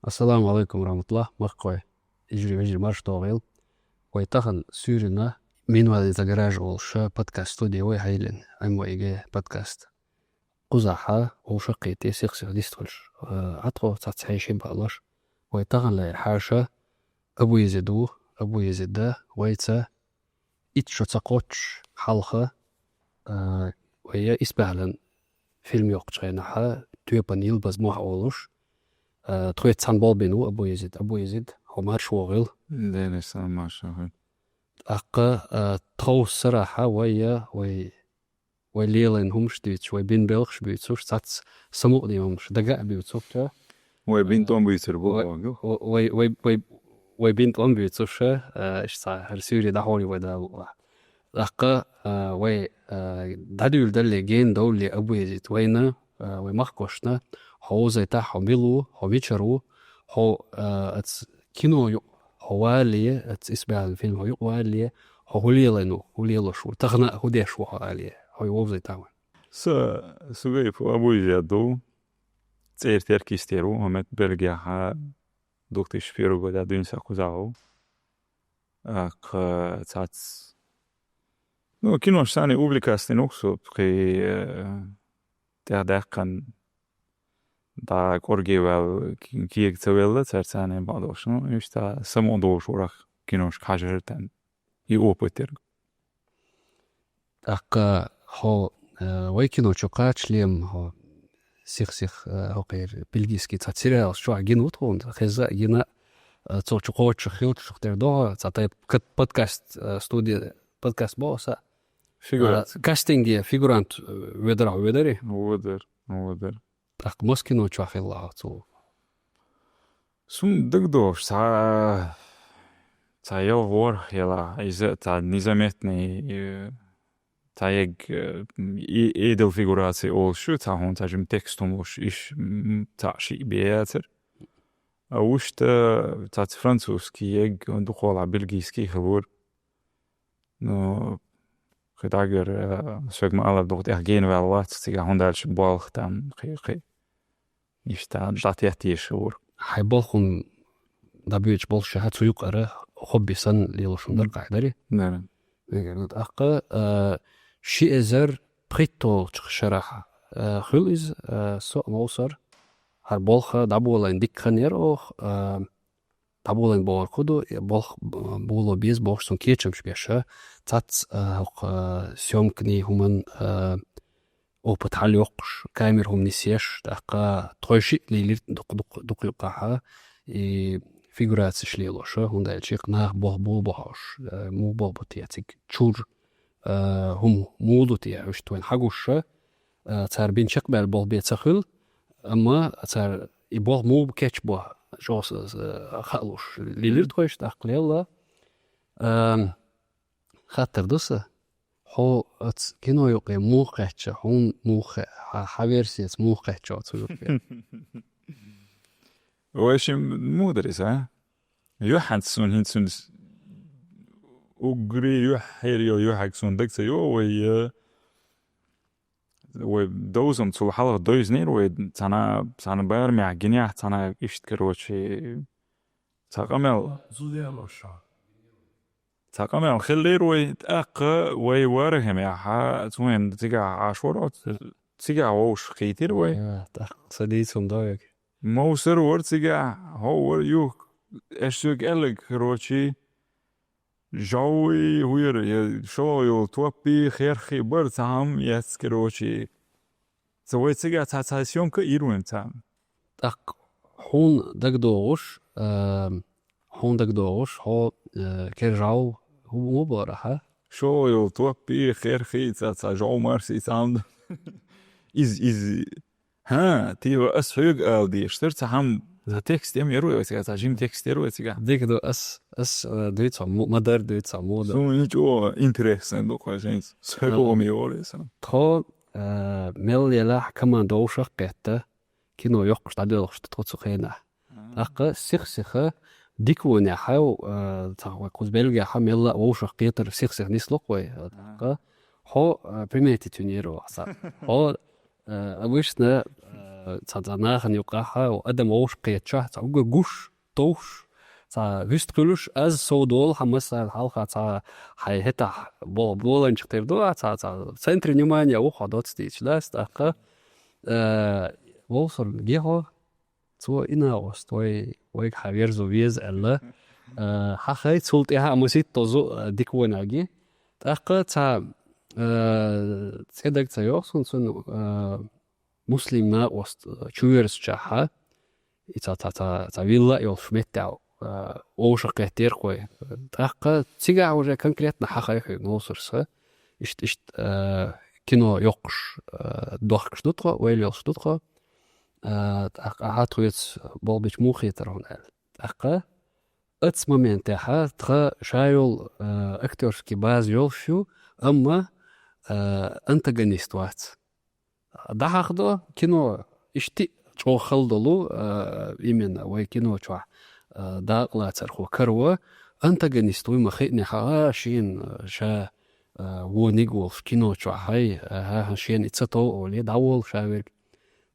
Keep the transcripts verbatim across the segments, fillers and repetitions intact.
Ассаламу алейкум ва рахматуллах, махкой. Ижри вежри марш тогъил. Вай тахан суьйрина Минвали за гараж олуш подкаст студия вай хьайлин, М В И Г подкаст. Кхузахьа, вовшахкхетий, сих-сих дистхуьлуш, э, гӀатхо цац хьешин балаш. Вай тахан лай хьаша Абу Езид ву, Абу Езида вайца итт шо ца кхоччуш хьалха, а, вай я исбаьхьалан фильм йоккхучу хенахьа, тоьпан йилбаз мохь олуш, а, тхоьца цхьаьна болбина ву Абу Езид. Абу Езид, хьо марш вогӀил. Дена сан марш вогӀил. ТӀаккха, а, тхов сарахьа вай я, вай, вай лелайн хӀумаш дуьйцуш, вай бин белхаш буьйцуш, цац самукъане хӀумаш дага а буьйцуш, Вай бин тӀом буьйцур бу. Вай, вогӀу. Вай, вай, вай, вай бин тӀом буьйцуш, а, иштта хӀара суьйре дӀахьур ю вай Дала мукъалахь. ТӀаккха, а, вай, а, дӀадуьйладалле, гена довлле Абу Езид вайна, а, вай махкошна, хьо вовзайтахь, хьо мила ву, хьо мичара ву, хьо, а, аца кино юкъа хьо валале, аца исбаьхьалан фильм хьо юкъа валале, хьо хӀун лелайн ву, хӀун лелош ву, тахана а хӀун деш ву хьо алале, хьо вовзайтахь вайна. Са, Сугаев Абу Езид ду, цӀера теркйистер ву, хӀумет Бельгехьа, две тысячи первый года дуьйна сан кхузахь ву. Аккха цац. Ну, кинош санна увлекаться дина ву со, кхин, э, тӀехдаьккхина, дӀа кӀорге ваьлла, ки-, кега ца велла, цара царна бакъдолуш. Ну, иштта самукъадолуш варах киношка хьажар тан. И опыт дерг. ТӀаккха хьо, э, вай кино чу кхачале, хьо сих-сих, э, хӀокхеран бельгийский цхьа сериалаш чохь гина ву тхуна, хезна а гина, э, цо чу кхочуш хилчух тера догӀу, цхьа тайпа кат-, подкаст, э, студия, подкаст боху аса. Фигурант. Э, кастинге фигурант, э, ведар хьо, ведари? Ведар, ведар. ТӀаккха мас кино чохь хилла хьо цо? Сум дагадогӀуш, цхьа, цхьа ял ворхӀ яла, иза цхьа незаметный, э, цхьа эг, э, и-, идол фигураций олуш ю, цхьа хӀун, цхьа жим текст хӀума луш, иш, м, цхьа шиъ бен яцара. А вуьшта цхьаца французский эг, дукхахьолахь бельгийский хилура. Ну, кхин дагар, э, соьга ма-аллара дукха тӀех гена ваьлла вац, цигахь хӀунда аьлча болх там, кхин, кхин. Иштта дӀатеттийша вур. Хьайн болх хӀума дӀабоьдуш болуш ша, цу юкъара хобби санна лелош хӀума дара, хӀума дара. Дара. Мегар ду тӀаккха, а, ши эзар пхийтталгӀачу шарахь, а, хуьлу иза, а, со а, Мовсар. ХӀара болх дӀаболийна дика хан яра оха, а, дӀаболийна бохург хӀун ду, и болх, а, боло беза бохуш цунна кечамаш беш, а, цац, а, хӀокху, а, съёмканий хӀуман, а, опыт хьалайоккхуш, камера хӀума нисъеш, тӀаккха тхойшиъ лелира дукха, дукха, дукха юккъахьа, и фигурацеш лелош, хӀунда аьлча нах болх бу бохуш, э, муха болх бу те цига чур, э, хӀума муха ду те, уьш тхойна хьагуш, э, цара бин чекхбаьлла болх бен ца хуьлу, амма цара и болх муха кечбо, чӀогӀа с-, с-, хаалуш лелира тхойша, тӀаккха лелла. Эм, Хаттар ду сан, хьо оцу кино юкъе муха кхаьчча, хьуна муха хаа, хьан, хьан версица муха кхаьчча оцу юкъе? Вай шин муха дара иза, а? Юьхьанца суна хӀинца суна с-, уггаре юьхь хьера йо, юьхьаг суна дага ца йо, вай, э, вай довзам цул хьалха довзийнера вай цхьана, цхьана барамехь гинехь, цхьана иштта, короче, цхьа къамел. Зуденоша. Цхьа къамел хиллера вай, тӀаккха вай вара хӀемехьа, цуьнан цигахь Ӏаш вара оцу, цигахь вовшах кхийтира вай. А, тӀаккха ца дийцун дойга. Мовсар вара цигахь, хьо вара юхк, аш соьга аьлларг, короче, жоввий, хӀун яра, я шолгӀа йолу топпий, херхий бара цхьа хӀума эцна, короче. Ца вай цигахь цхьа, цхьа съёмка а йира вайн цхьа. ТӀаккха хьуна дагадогӀуш, а, хьуна дагадогӀуш, хьо, а, кержав хӀу-, хӀун бара, хьа? ШолгӀа йолу топпий, херхий, цхьа, цхьа жов марсий цхьа хӀума. Иза, иза, хӀа, тера ас хьоьга ала дезаш дара, цхьа хӀума, цхьа текст ма яра вай цигахь, цхьа жима текст яра вай цигахь. Дика ду, ас, ас, а, дуьйцу хьо, ма-, ма-дарра дуьйцу хьо, муха ду. Суна чӀогӀа интересно ду, кхо жайнца. Схьа боху ма йолу иза. Тхо, а, мел елахь команда вовшах а кхетта, кино йоккхуш дӀадоьлхуш ду тхо цу хенахь. А. ТӀаккха сих-сиха дика вонехь хьо, а, цхьа вай кхуза Бельгехьа мелла а вовшах кхетар сих-сиха нисло-кх вай. А. ТӀаккха хьо, а, приметить винера вахса. Хьо, а, обычно, а, Цхьа, цхьа нахана юкъахь адам вовшах кхетачохь, цхьа уггар гуш, товш, цхьа вуьста хуьлуш, аз сов долу хьан массарна хьалха цхьа хьайн хӀетахь бо-, боланчах тера ду, а цхьа, цхьа центре внимания ву хьо доцу дийцаш, да, ас тӀаккха, э, вовсар гехьо, цо и накъост вай, вайга хьан верзо веза аьлла, э, хьан хай, цул тӀаьхьа а масийтта тозу, э, дика вониг. ТӀаккха цхьа, э, цӀе дага ца йогӀу суна, цунна, э, муслим накъост, э, чуверзачохь, и цхьа, цхьа, цхьа, цхьа вилла а йолуш меттехь, э, вовшах кхеттера-кх вай. ТӀаккха цигахь уже конкретно хьан хай хьоьга, вовсар, ас иштта, иштта, э, кино йоккхуш, э, дохкуш ду тхо, ойла йолуш ду тхо. Э, тӀаккха ахьа тхоьца болх бича муха хетара хьуна аьлла. ТӀаккха оцу моментехь тхан ша йолу, э, актёрский база йолуш ю, амма, э, антагонист вац. ДӀахьахдо кино иштта чӀогӀа хала долу, а, именно вай кино чохь, а, дакъалацархо каро, антагонист вуй ма хиънехь, а, шена, а, ша, а, вониг а волуш кино чохь, хьай, а, хьан шена и ца тов олий, дӀаволу ша верг.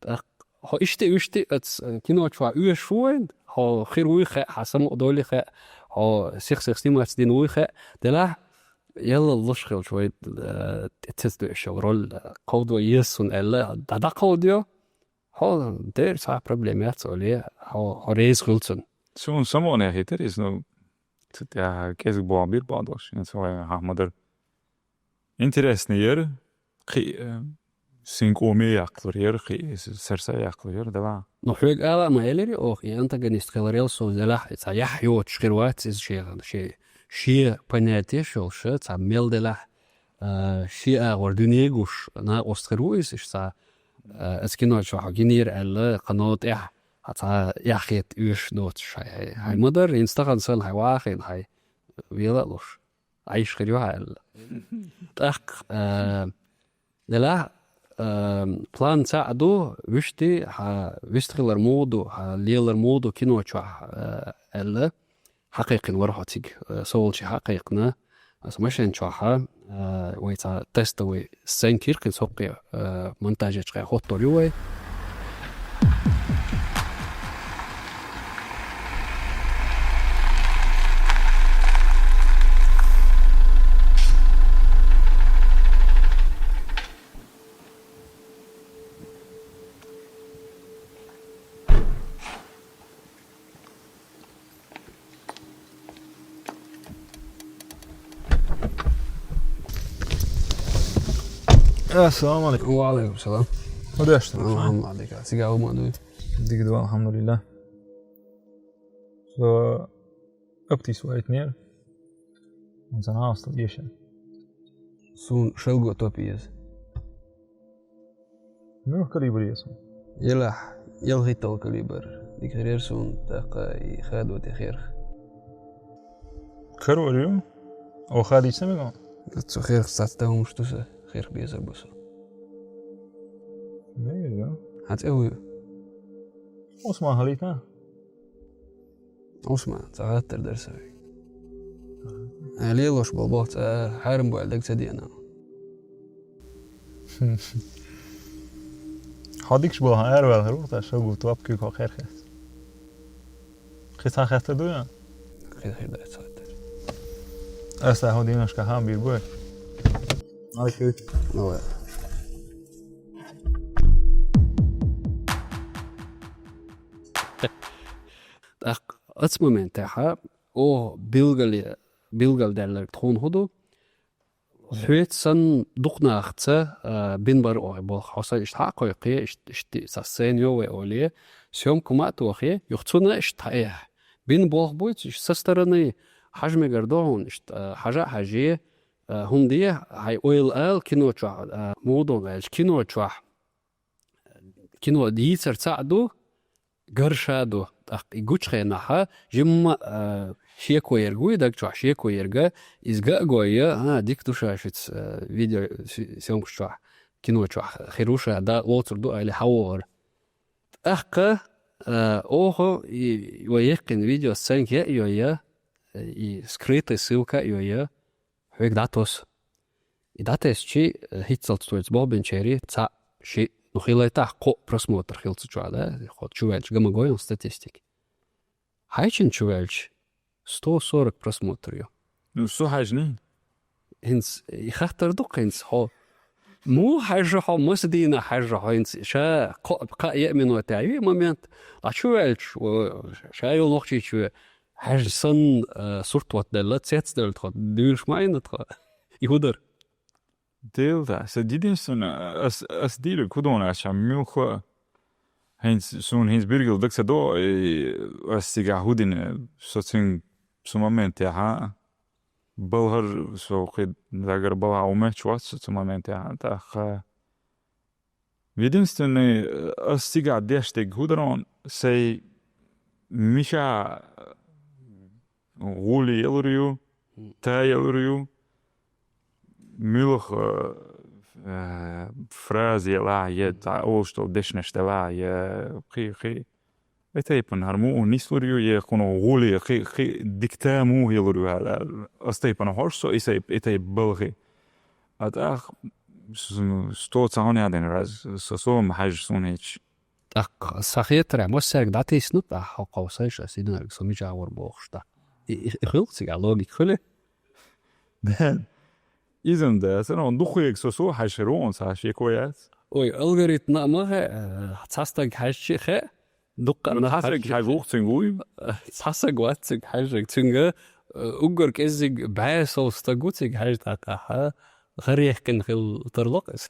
ТӀаккха хьо иштта, иштта оцу, а, кино чохь оьшуш ву вайн, хьо хир вуй хаьа, хьан самукъа долий хаьа, хьо сих-сих сниматься дина вуй хаьа, делахь, яллалла луш хилча вай, э, тӀе ца дуьйш йолу роль, э, кховдо еза суна аьлла, дӀа-, дӀакховдайо, хьо дера цхьа а проблема яц олий, хьо, хьо реза хуьлу цунна. Суна самукъане хетира иза, ну, цу тӀехь кӀезиг болх бира боху долуш, хьан ма-дарра. Интересно яра, кхин, э, синкъоме яккхалур яра, кхин, сарса яккхалур яра, давай. Ну, хьоьга ала а ма элира оха, и антагонист хиларал со делахь, и цхьа яхь йоцуш хир вац иза шен, шен, шен понятеш йолуш, цхьа мел делахь, а, шен агӀор дуьне гуш, накъост хир ву иза, иштта цхьа, а, аса кино чохь гинера аьлла, кхано тӀехь, а, цхьа яхь хета оьшуш доцуш, хьай, хьай, хьай ма-дарра, хӀинца тахана санна хьай вахийна, хьай вела а луш. Ӏайш хир ю хьан аьлла. ТӀаккха, а, делахь, а, план цхьаъ ду, вуьшта хьан вистхилар муха ду, хьан лелар муха ду кино чохь, а, аьлла, хьакхайкхина вара хьо цига, а, со волчу хьакхайкхина. Аса машен чохь, а, вай цхьа тестовый сценка йира кхин соккхе, э, монтажечкъе хӀоттор ю вай. Ассаламу алейкум. Ва алейкум салам. ХӀун деш ду? Алхьамдулиллах, дика. Цига хӀума дуй? Дика ду, алхьамдулиллах. Со аптис вайтнер. Он сан хьастал ешан. Суна шалго топ еза. Муьлха калибр еза? Елахь, ялхитталгӀа калибр. Дика хир яра суна, тӀаккха и хадо тӀе херх. Карор ю? О, хадийца меган? Цо херх сац тахумаш ду са, херх безар бу со. Мегар ю? Хьан цӀе хӀун ю? Усман хилийта? Усман, цхьа хаттар дара сан вайга. Э, лелош болу боху цӀа хьарам бу аьлла дага ца деана. Хьо дикаш боху араваьлла хир ву, тӀаккха шо гу топ куьйга хьо кхерхаьц. Кхин цхьа хаттар дуй? Кхин хир дац хаттар. Аса хьо дийнашка хам бийр бой. Окей. Давай. ТӀаккха оцу моментехь оха билгали-, билгалдаьлларг тхуна хӀун ду? Хьоьца санна дукха нахаца, а, бина бара оха болх. Хьо сан иштта хьа а кхойкхий, ишт-, иштта цхьа сцена йо вай олий, съёмка ма а тохий, юха цунна иштта хьаэхь. Бина болх буйца, иштта со стороны хьажа мегар ду хьуна, иштта, а, хьажа а хьажий, а, хӀума де, хьайн ойла ала кино чохь, а, муха ду аьлча, кино чохь кино дийцар цхьаъ ду, гар ша ду. ТӀаккха и гучу хенахь, жимма, а, шеко ерг вуй даг чохь, шеко ерга, иза га а гой, а, дика ду ша шуьца, а, видео с-, съёмкаш чохь, кино чохь хир ву ша, да, лоцур ду, али хьавогӀар. ТӀаккха, а, оха и, вай яьккхина видео сценка а йой, и скрытый ссылка а йой, хьоьга дӀатосу. И дӀатесчи, э, хӀинццалц тхоьца болх бинчерий цхьаъ, шиъ, Хилайтахь кхоъ просмотр хилла цу чохь, да? Хьо чу ваьлча гама гойту статистика. Хьайчина чу ваьлча сто сорок просмотр ю. Ну, со хьаьжний? ХӀинца и хаттар ду-кх хӀинца хьо. Муха хьаьжжа хьо, маса дийнахь хьаьжжа хьо хӀинца? Ша кхо-, кхаа-еа минотехь ю и момент. Ткъа чу ваьлча, о, ша йолу Нохчийчоь хьаьжна санна, а, сурт хӀоттаделла, цецделла тхо дуьйлуш ма Ӏийна тхо. И хӀун дара? Дела да, сан единственное, ас, ас дийриг хӀун ду аьлча, муьлхха а хӀинца, суна хӀинца билггал дага ца до, и ас цигахь хӀун дина, со цуьнга цу моментехь а, балхара со кхин дагара балхахь ву моьттуш вац со цу моментехь а, тӀаккха. Единственный, ас цигахь деш дерг хӀун дара, сайн мичахь гӀуле ялур ю, та ялур ю, муьлха, э, фраза елахь, я цхьа олуш долу дешнаш делахь, я кхин, кхин. И тайпана хӀара муха нислур ю, я кхунах гӀуле, кхин, кхин дика та муха ялур ю аьлла. Ас тайпана хьожуш со, и сайп-, и тайпа балхе. А тӀаккха с-, сто цхьа хӀун яздина раз, со, со ма хьаьжжа суна хӀинца. ТӀаккха сан хетарехь, массаьрга дӀатийсина тӀаккха хьо кховсайша, ас и динарг со мичахь вара бохуш тӀаккха. И, и, и хилла цигахь логика хуьлий? Да. Иза-м да, сан дукхега со, со хьаьжча хир ву, цхьа шеко яц. Ой, алгоритм а ма хаьа, э, цхьа стаг хьаьжча а хаьа, дуккха а нах хьаьжча. Ну, цхьа стаг хьаьжна ву-кх цуьнга, вуй? Цхьа стаг вац цуьнга хьаьжнарг, цуьнга, э, уггар кӀеззиг бӀе сов стаг ву цига хьаьжна тӀаккха, гӀарехкина хила тарло-кх иза.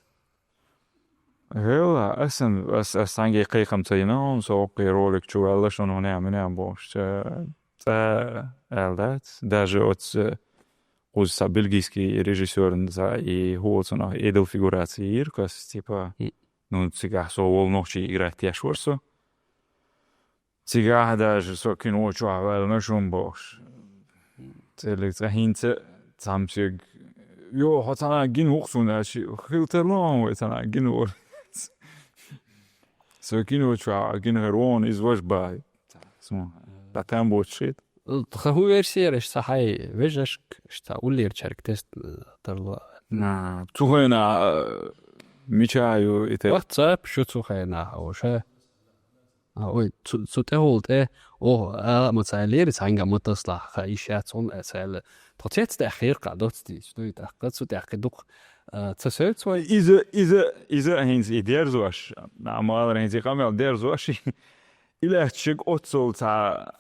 Хила, асан, ас, ас цхьаьнгге кхайкхам ца йина хьуна, со оккхий ролик чу ваьлла шуна, хӀунех-минех бохуш, ца, цӀа аьлла дац. Даже оцу, кхуза цхьа бельгийский режиссёрна цхьа и хӀу оцунах идол фигураций йира кхас, типа, ну, цигахь со волу нохчий играть еш вара со. Цигахь даже со кино чохь ваьлла шуна бохуш. Цералиг цкъа хӀинца цхьамма соьга: «Йо, хьо цхьана гина ву-кх суна», аьлча, хила тарло хьуна вай цхьана гина вара. Со кино чохь гина хир ву хьуна иза важа бахьа. Суна дӀа там боцуш хета. Тхан хӀун версия яра, аш цхьа хьайн вежаршка, аш цхьа уллерачаьрга тест, э, тарло? На, цу хенахь, э, мича ю и те? WhatsApp шу цу хенахь, о, ша. А, ой, цу, цу тӀехула тӀе, оха, ала а ма ца аьллера, цхьаьнга а ма таслахь, ха, и шаьц хьуна а ца аьлла. Тхо цецдаьккхира кхаъ доццуьйцу, дуй тӀаккха, цу тӀехь кхин дукха, а, ца соьцу вай. Иза, иза, иза а хӀинца и дерзош, нах ма-аллара, хӀинца и къамел дерзош, и лаьтташиг оццул цхьа,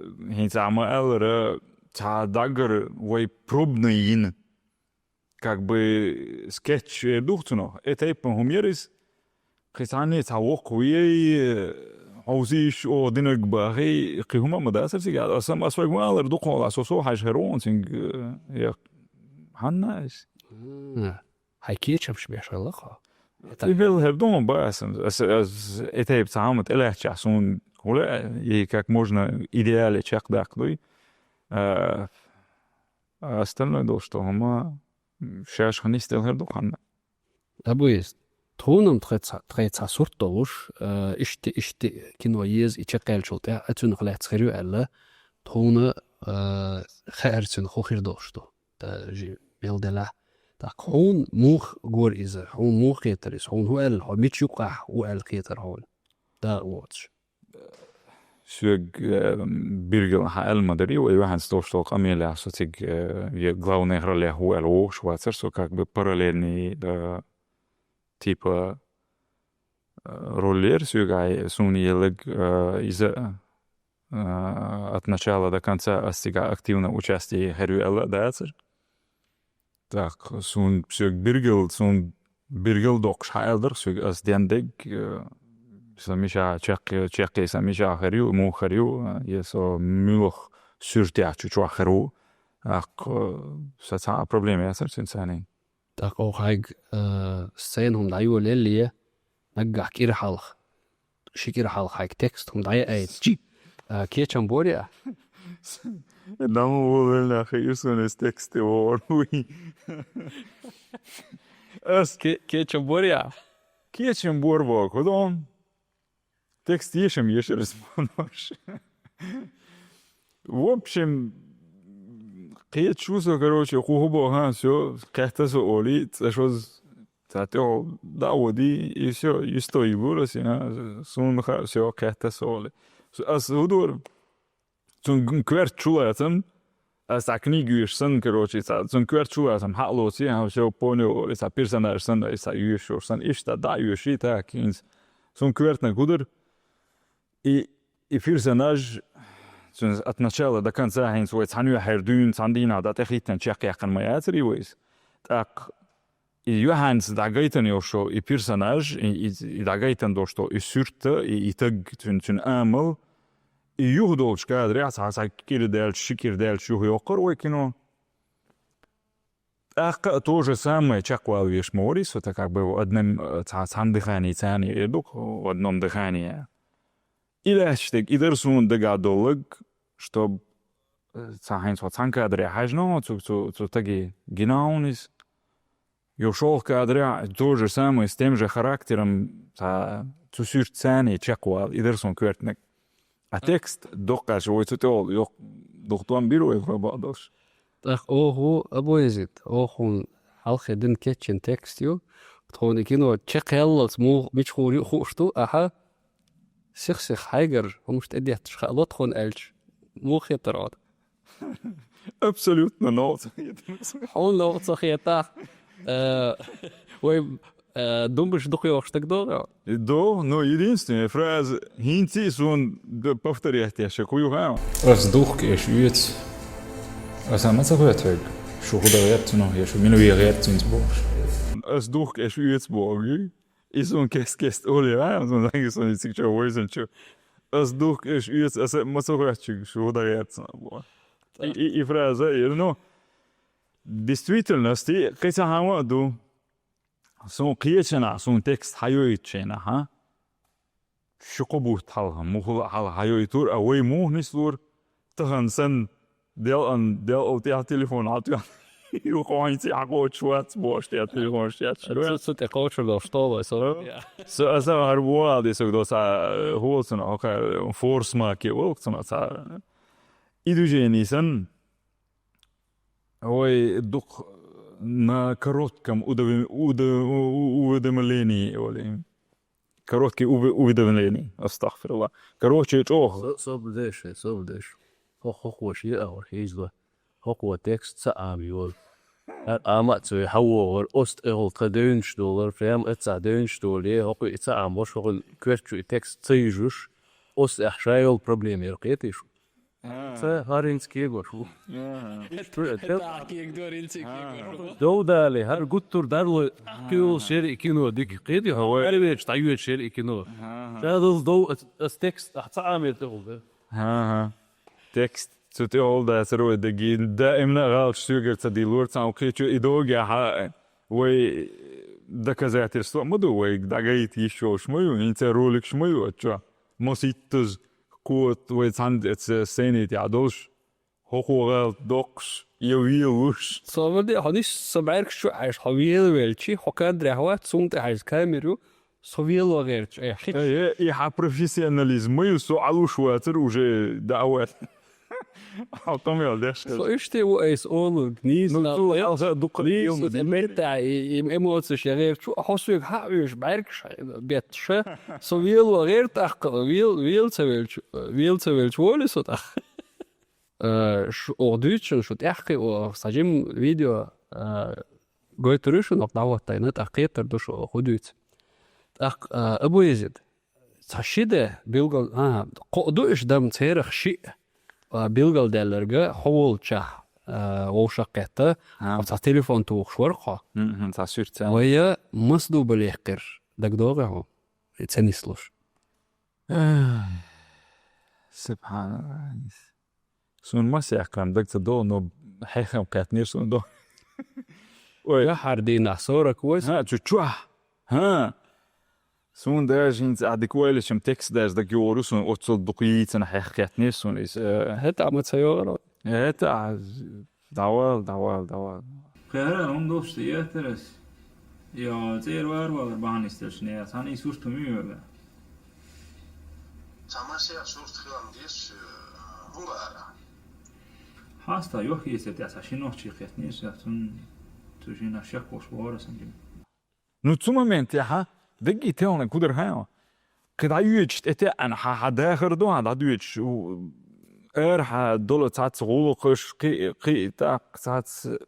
хӀинца ахьа ма-аллара, цхьа даггара вай пробный йина. Как бы скетч эр ду-кх цунах. Э тайпа хӀума яра иза. Кхин цхьанне цхьа воккха ву ей, хьовсийша оха динарг бахий, кхин хӀума а ма дацара цига. Аса, аса вайга ма-аллара, дукха хьолахь со, со хьаьжча хир ву хьуна цуьнга, э, я хьанна иза? М, хьайн кечамаш беш хилла-кх хьо. И хила хир ду хьуна бан аса. Аса, аса э тайпа цхьа хӀума тӀелаьцчахь суна хӀун лаьа, и как можно идеале чекхдаккха дуй. А, А остальное долуш ду хӀума, м, шаьш хӀун нисделла хир ду ханна. Абуйс, тхуна-м тхайн цхьа, тхайн цхьа сурт долуш, э, иштта, иштта кино еза и чекхъяьллачул тӀаьхьа, а цуьнах лаьцна хир ю аьлла, тхуна, э, хаьара цуьнан хӀун хир долуш ду. Даже мел делахь. ТӀаккха хьуна муха гора иза, хьуна муха кхетара иза, хьуна хӀун аьлла, хьо мича юкъахь ву аьлла кхетара хьуна? Дакъа воцуш. Соьга, э, билггал хьан аьлла ма дарий, вай ваьхьанца долуш долу къамелехь со цига, э, я главный ролехь ву аьлла вогӀуш вацара со, как бы параллельный, э, типа, э, роль яра соьга, ай, суна еллаг, э, иза, э, от начала до конца ас цигахь активно участие хир ю аьлла а дацара. Так, суна соьга билггал, суна билггал доккхуш хьан аьлла дара соьга ас ден дерг, э, сан мичахь чекх-, чекхе сан мичахь хир ю, муха хир ю, э, я со муьлха суьртехь чу чохь хир ву. ТӀаккха, э, сан цхьа а проблема яцара цуьнан царна. ТӀаккха оха хьайга, э, сцена хӀума дӀайолаелле, наггахь кӀира хьалха, ши кӀира хьалха хьайга текст хӀума дӀаяаийтича, а, кечам бора а? Дама волавелла нах, и суна иза текст тӀе вогӀур вуй. Ас ке-, кечам бора а? Кечам бора боху, хӀун ду? Текст ешам ешар ас бохуш. В общем, кхеташ ву со, короче, кху хӀун боху, ха, всё, кхетта со олий, цӀа шозза Цхьа тӀехула дӀа а води, и всё, и стой лур ас, а, суна ма хаьа, всё, кхетта ас олий. С-, ас хӀу дора? Цун г-, коьрта чу лацам, ас цхьа книга йоьшу санна, короче, цхьа, цун коьрта чу лацам, хьа а лоций, а, всё, понял, олий, цхьа персонаж санна, ас цхьа йоьшуш санна, иштта дӀа а йоьший, так, хӀинца. Суна коьртаниг хӀу дора? И, и персонаж, цуьнан от начала до конца хӀинца вай цхьана юьхьера дуьйна, цхьана дийнахь дӀа тӀехиттина чекхъяьккхина ма яцарий вай иза. ТӀаккха и юьхьанца дӀагайтина йолуш йолу и персонаж, и, и, и дӀагайтина долуш долу и суьрта, и, и таг, цуьнан, цуьнан амал, и юха долчу кадрехь цхьа, цхьа кӀира даьлча, ши кӀира даьлча юха йоккхура вай кино. ТӀаккха а то же самое чекхвала веш ма варий со, так как бы в одном, э, цхьа-, цхьана дыхании царний эр ду-кх, в одном дыхании. И лаьтташ дерг, и дара суна дагахь долларг, чтоб, э, цхьа хӀинца хьо цхьана кадре хьаьжна хьо цу, цу, цу таге гина хьуна иза. Йо шолгӀа кадрехь то же самое, с тем же характером, цхьа цу суьрта царний чекхвала, и дара суна коьртаниг. А текст доккхача вай цу тӀехула йоккха дукха тӀом бира вай, бакъдолуш. ТӀаккха оха, Абу Язид, оха хьуна хьалххе дина кечйина текст ю, тхуна и кино чекхъяллалц муха мича гӀур ю хууш ду, ахьа сих-сиха хьайгара хӀумаш тӀедетташ хаало тхуна аьлча, муха хетара хьуна? Абсолютно новкъа ца хетара. Хьуна новкъа ца хетахь, э, вай, э, думбаш дукха йохуш дагадогӀий? До, но единственная фраза, хӀинца а суна д-, повторять еш, кху юха. Ас духка эш оьцу. Аса ма ца хоьтту хьоьга, шу хӀу дан гӀерта цунах, я шу мила вен гӀерта цуьнца бохуш. Ас духка эш оьцу боху. И суна кест-кест олий, а, суна цига чу вайзина чу. Ас духка эш оьцу, аса ма ца хоьтту шуьга, шу хӀу дан гӀерта цунах боху. И, и, и фраза, и, ну, действительно, ас ти-, кхин цхьа хӀама а ду. Суна кхечанахь, суна текст хьайойтучу хенахь, а? Ши-кхо бутт хьалха, мухула а хьалха хьайойтура, а вай муха нислора? Тахана санна, делкъан, делкъал тӀехь телефон хьатоьхна. Юха хӀинца а хьакхочуш вац бохуш, тӀехь телефонаш етташ. Цу, цу тӀе кхочур долуш толой со. Со, аса хӀара бохал де саг доса, э, хӀула цунах, хӀокхара форс маке волу цунах цара. И движение санна, вай дукха на коротком удови-, удо-, у-, у-, уведомлении, олий. Короткий уве-, уведомление, астагфирулла. Короче, чӀогӀа. Со-, собар де шу, собар де шу. Хо-, хӀокхо шен агӀор хьийзало. ХӀокхо текст ца Ӏамайолу. ХӀара Ӏама а ца йой, хьан вогӀур, оцу тӀехула тхан девнаш долура, прямо эццахь девнаш долу, е хӀокхо и ца Ӏамош, хӀокхуьнан коьрта чу и текст ца йижуш, оцу тӀехь ша йолу проблема яра, кхетий шу? Ца хӀара хӀинца кегош ву. Ага. Шу, э, тел- Ха, кегадора хӀинца кегош ву. Дов дале, хӀара гуттар а дарло, кхиолуш яра и кино дика, кхетий хьо? Ой. Аравечу дӀайоьдуш яра и кино. Ага. Ша долу дов, ас, ас текст, ахь ца Ӏамийра тӀехула, да? Ага. Текст цу тӀехула дацара вай дагийна, даимна а гӀалаташ соьгара ца диллора, цхьа кхечо и догахь а вай доказательство ма ду, вай дӀагайта йиш йолуш ма ю, хӀинца роликаш ма ю оцу чохь. Масийттаза кот вай цхьаьна эца сцени тӀехь долуш, хӀокхо гӀалат доккхуш, я велуш. Со валде, хьо нисса бӀаьргаш чу Ӏаш, хьо велавелчи, хьо кадрехь вац, цунна тӀехь иза камера ю, со вело гӀерташ, э, хи- Э, э, и хьан профессионализм ма ю, со Ӏалуш вацара уже даӀват. Хьо тӀом ял деш хеза. Со иштта ву айса олург, нийса Ну, нах цу ву, хьалха дукха нийса килма. ТӀе меттахь и, и эмоцеш я гӀерташ ву, хьо соьга хьаъ веш бӀаьргаш бетташ, со вело гӀерта тӀаккха, вел-, вел ца велча, вел ца велча волий со тӀаккха? Э, шу, оха дуьйцучун шу тӀаьхкхи, оха цхьа жима видео, э, гойтур ю шуна, оха дӀахӀоттайна, тӀаккха кхетар ду шу оха хӀу дуьйцу. ТӀаккха, э, Абу Язид, цхьа ши де билгал, а, кхоъ ду уьш дам церах шиъ, а, билгалдаьлларга хьо волччахь, а, вовшах кхетта, А. Цхьа телефон тухуш вара хьо. Мгм, цхьа суьрт цхьа. Вайя мас дубалехкхира, дагадогӀий хьо? И ца нислуш. Ай, субханалла. Суна мас яьккхина даг ца догӀу, но хьехам кхетнера суна до. Ой. Яхьар дийнахь сорок восемь. ХӀа, чу чохь. ХӀа. Суна даже хӀинца а дика ойлачам текст даже даг йогӀур ю суна, оццул дукха йийцина хьех кхетнера суна иза. ХӀета а ма ца йогӀур. ХӀета а, давал, давал, давал. Кхера, хӀун долуш ца еттар ас? Йо, цӀера вар валар бахьана истерчу нехан. Цхьана и сурт хӀума ю вега? Цхьа масех сурт хилан дезаш, э, хӀун бара? Хьаста йохк-эцар тӀехь цхьа ши нохчий кхетнера, цун цу шиннах шек волуш вара сан жима. Ну, цу моментехьа дагги телна кудар хьайна. Кхы дӀайоьдуш тӀетеӀана хьа, хьа дахар ду, хьа дӀадоьдуш, у, ара хьа дола цаца гӀулакхаш, кхы, кхы, тӀаккха цаца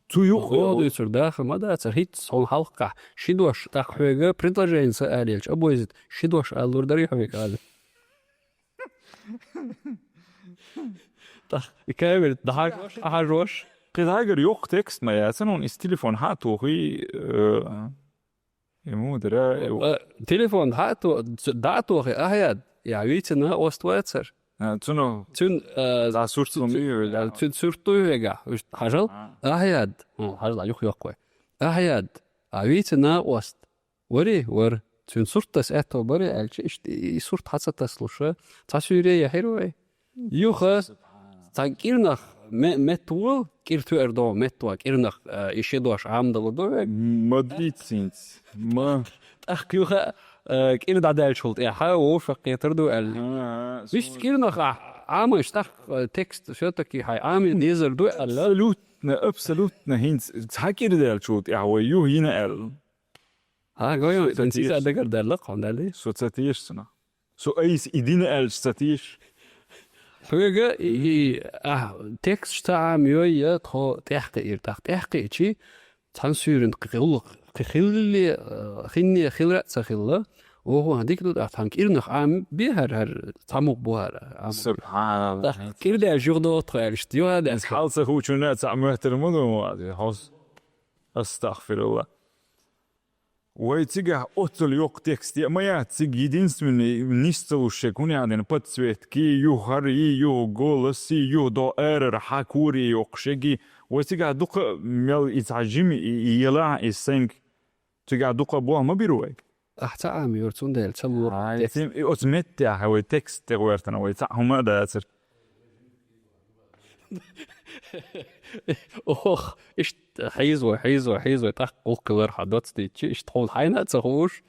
цу юха. Оха дуьйцур дахар ма дацар, хӀинца хьуна хьалххахь, ши дош, тӀаккха хьоьга предложение ца алелча, обойзит, ши дош аллур дарий хьоьга ала. ТӀаккха и камера дӀахьажош, ахьажош. Кхы дагар йоккха текст ма яцан, он из телефон хьа а тухий, э, ему дара, э, Э, телефон хьа а то-, ц-, дӀа а тохи, ахьа яд, я вийцина ост вацар. А, цуно Цун, э, за сурт цу-, сум цу-, и, э, цун сурт ду вега, уж хьажал, А. Ахьа яд. Хм, хьажал, юх йоккхой. Ахьа яд, а вийцина ост. Вари, вар. Цун сурт тас аьтто бари, аьлча, ишт-, и сурт хьаца таслуша, ца суьре яхьир вай. Юха, ца кӀирнах ме-, мет вул, кӀир туэр до, мет ва, кӀирнах, э, и ши дош Ӏамдала до век. Мадрицинц. Ма. ТӀаккха юха, э, кӀир дӀадаьлчул тӀехьа, вовшах кхетар ду аьлла. А, а, Вист су- кӀирнах а, Ӏамаш тӀаккха, э, текст всё-таки хьай Ӏами дезар ду аьлла. Абсолютно, абсолютно хӀинц. Ца кӀир даьлчул тӀехьа вай юх йина аьлла. А, гой, Со ин ца цица теш. Дагар даьлла, кхондали. Со ца теш цуна. Со айс и дина аьлча ца теш. Хьоьга и, и, а, текст ца Ӏам йой, я тхо тӀехкъе ир, тах тӀехкъе чи, цхьан суьйрин кхи хилла, кхи хилли, э, хинне хилра ца хилла. Ого, дик ду, тах тхан кӀирнах Ӏам бе хьар, хьар, цхьамух бу хьар, Ӏам. Субханаллах. Тах кӀир даьлча юх до тхо аьлча, юха даьлча. Хьал ца хучуна ца мехтер ма ду, хос. Астагфируллах. Вай цигахь оццул йоккха текст е ма яц, цига единственный нис ца луш шег, хӀун яхьа дена подсветки, юхари, юха голоси, юха до арара хьа кури йоккха шеги. Вай цигахь дукха мел и цхьа жими, и, и елахь, и сенг. Цигахь дукха бохь ма бир вай. Ахь ца Ӏама юр, цундела ца лур Ай, текст. Цим, и оцу меттехь вай текст тӀе гӀоьртана, вай цхьа хӀума а дацар. Ох, иштта хьийзой, хьийзой, хьийзой, тӀаккха гӀуллакх хилар хьан доцдийчи, иштта хьуна хьайна а ца хууш,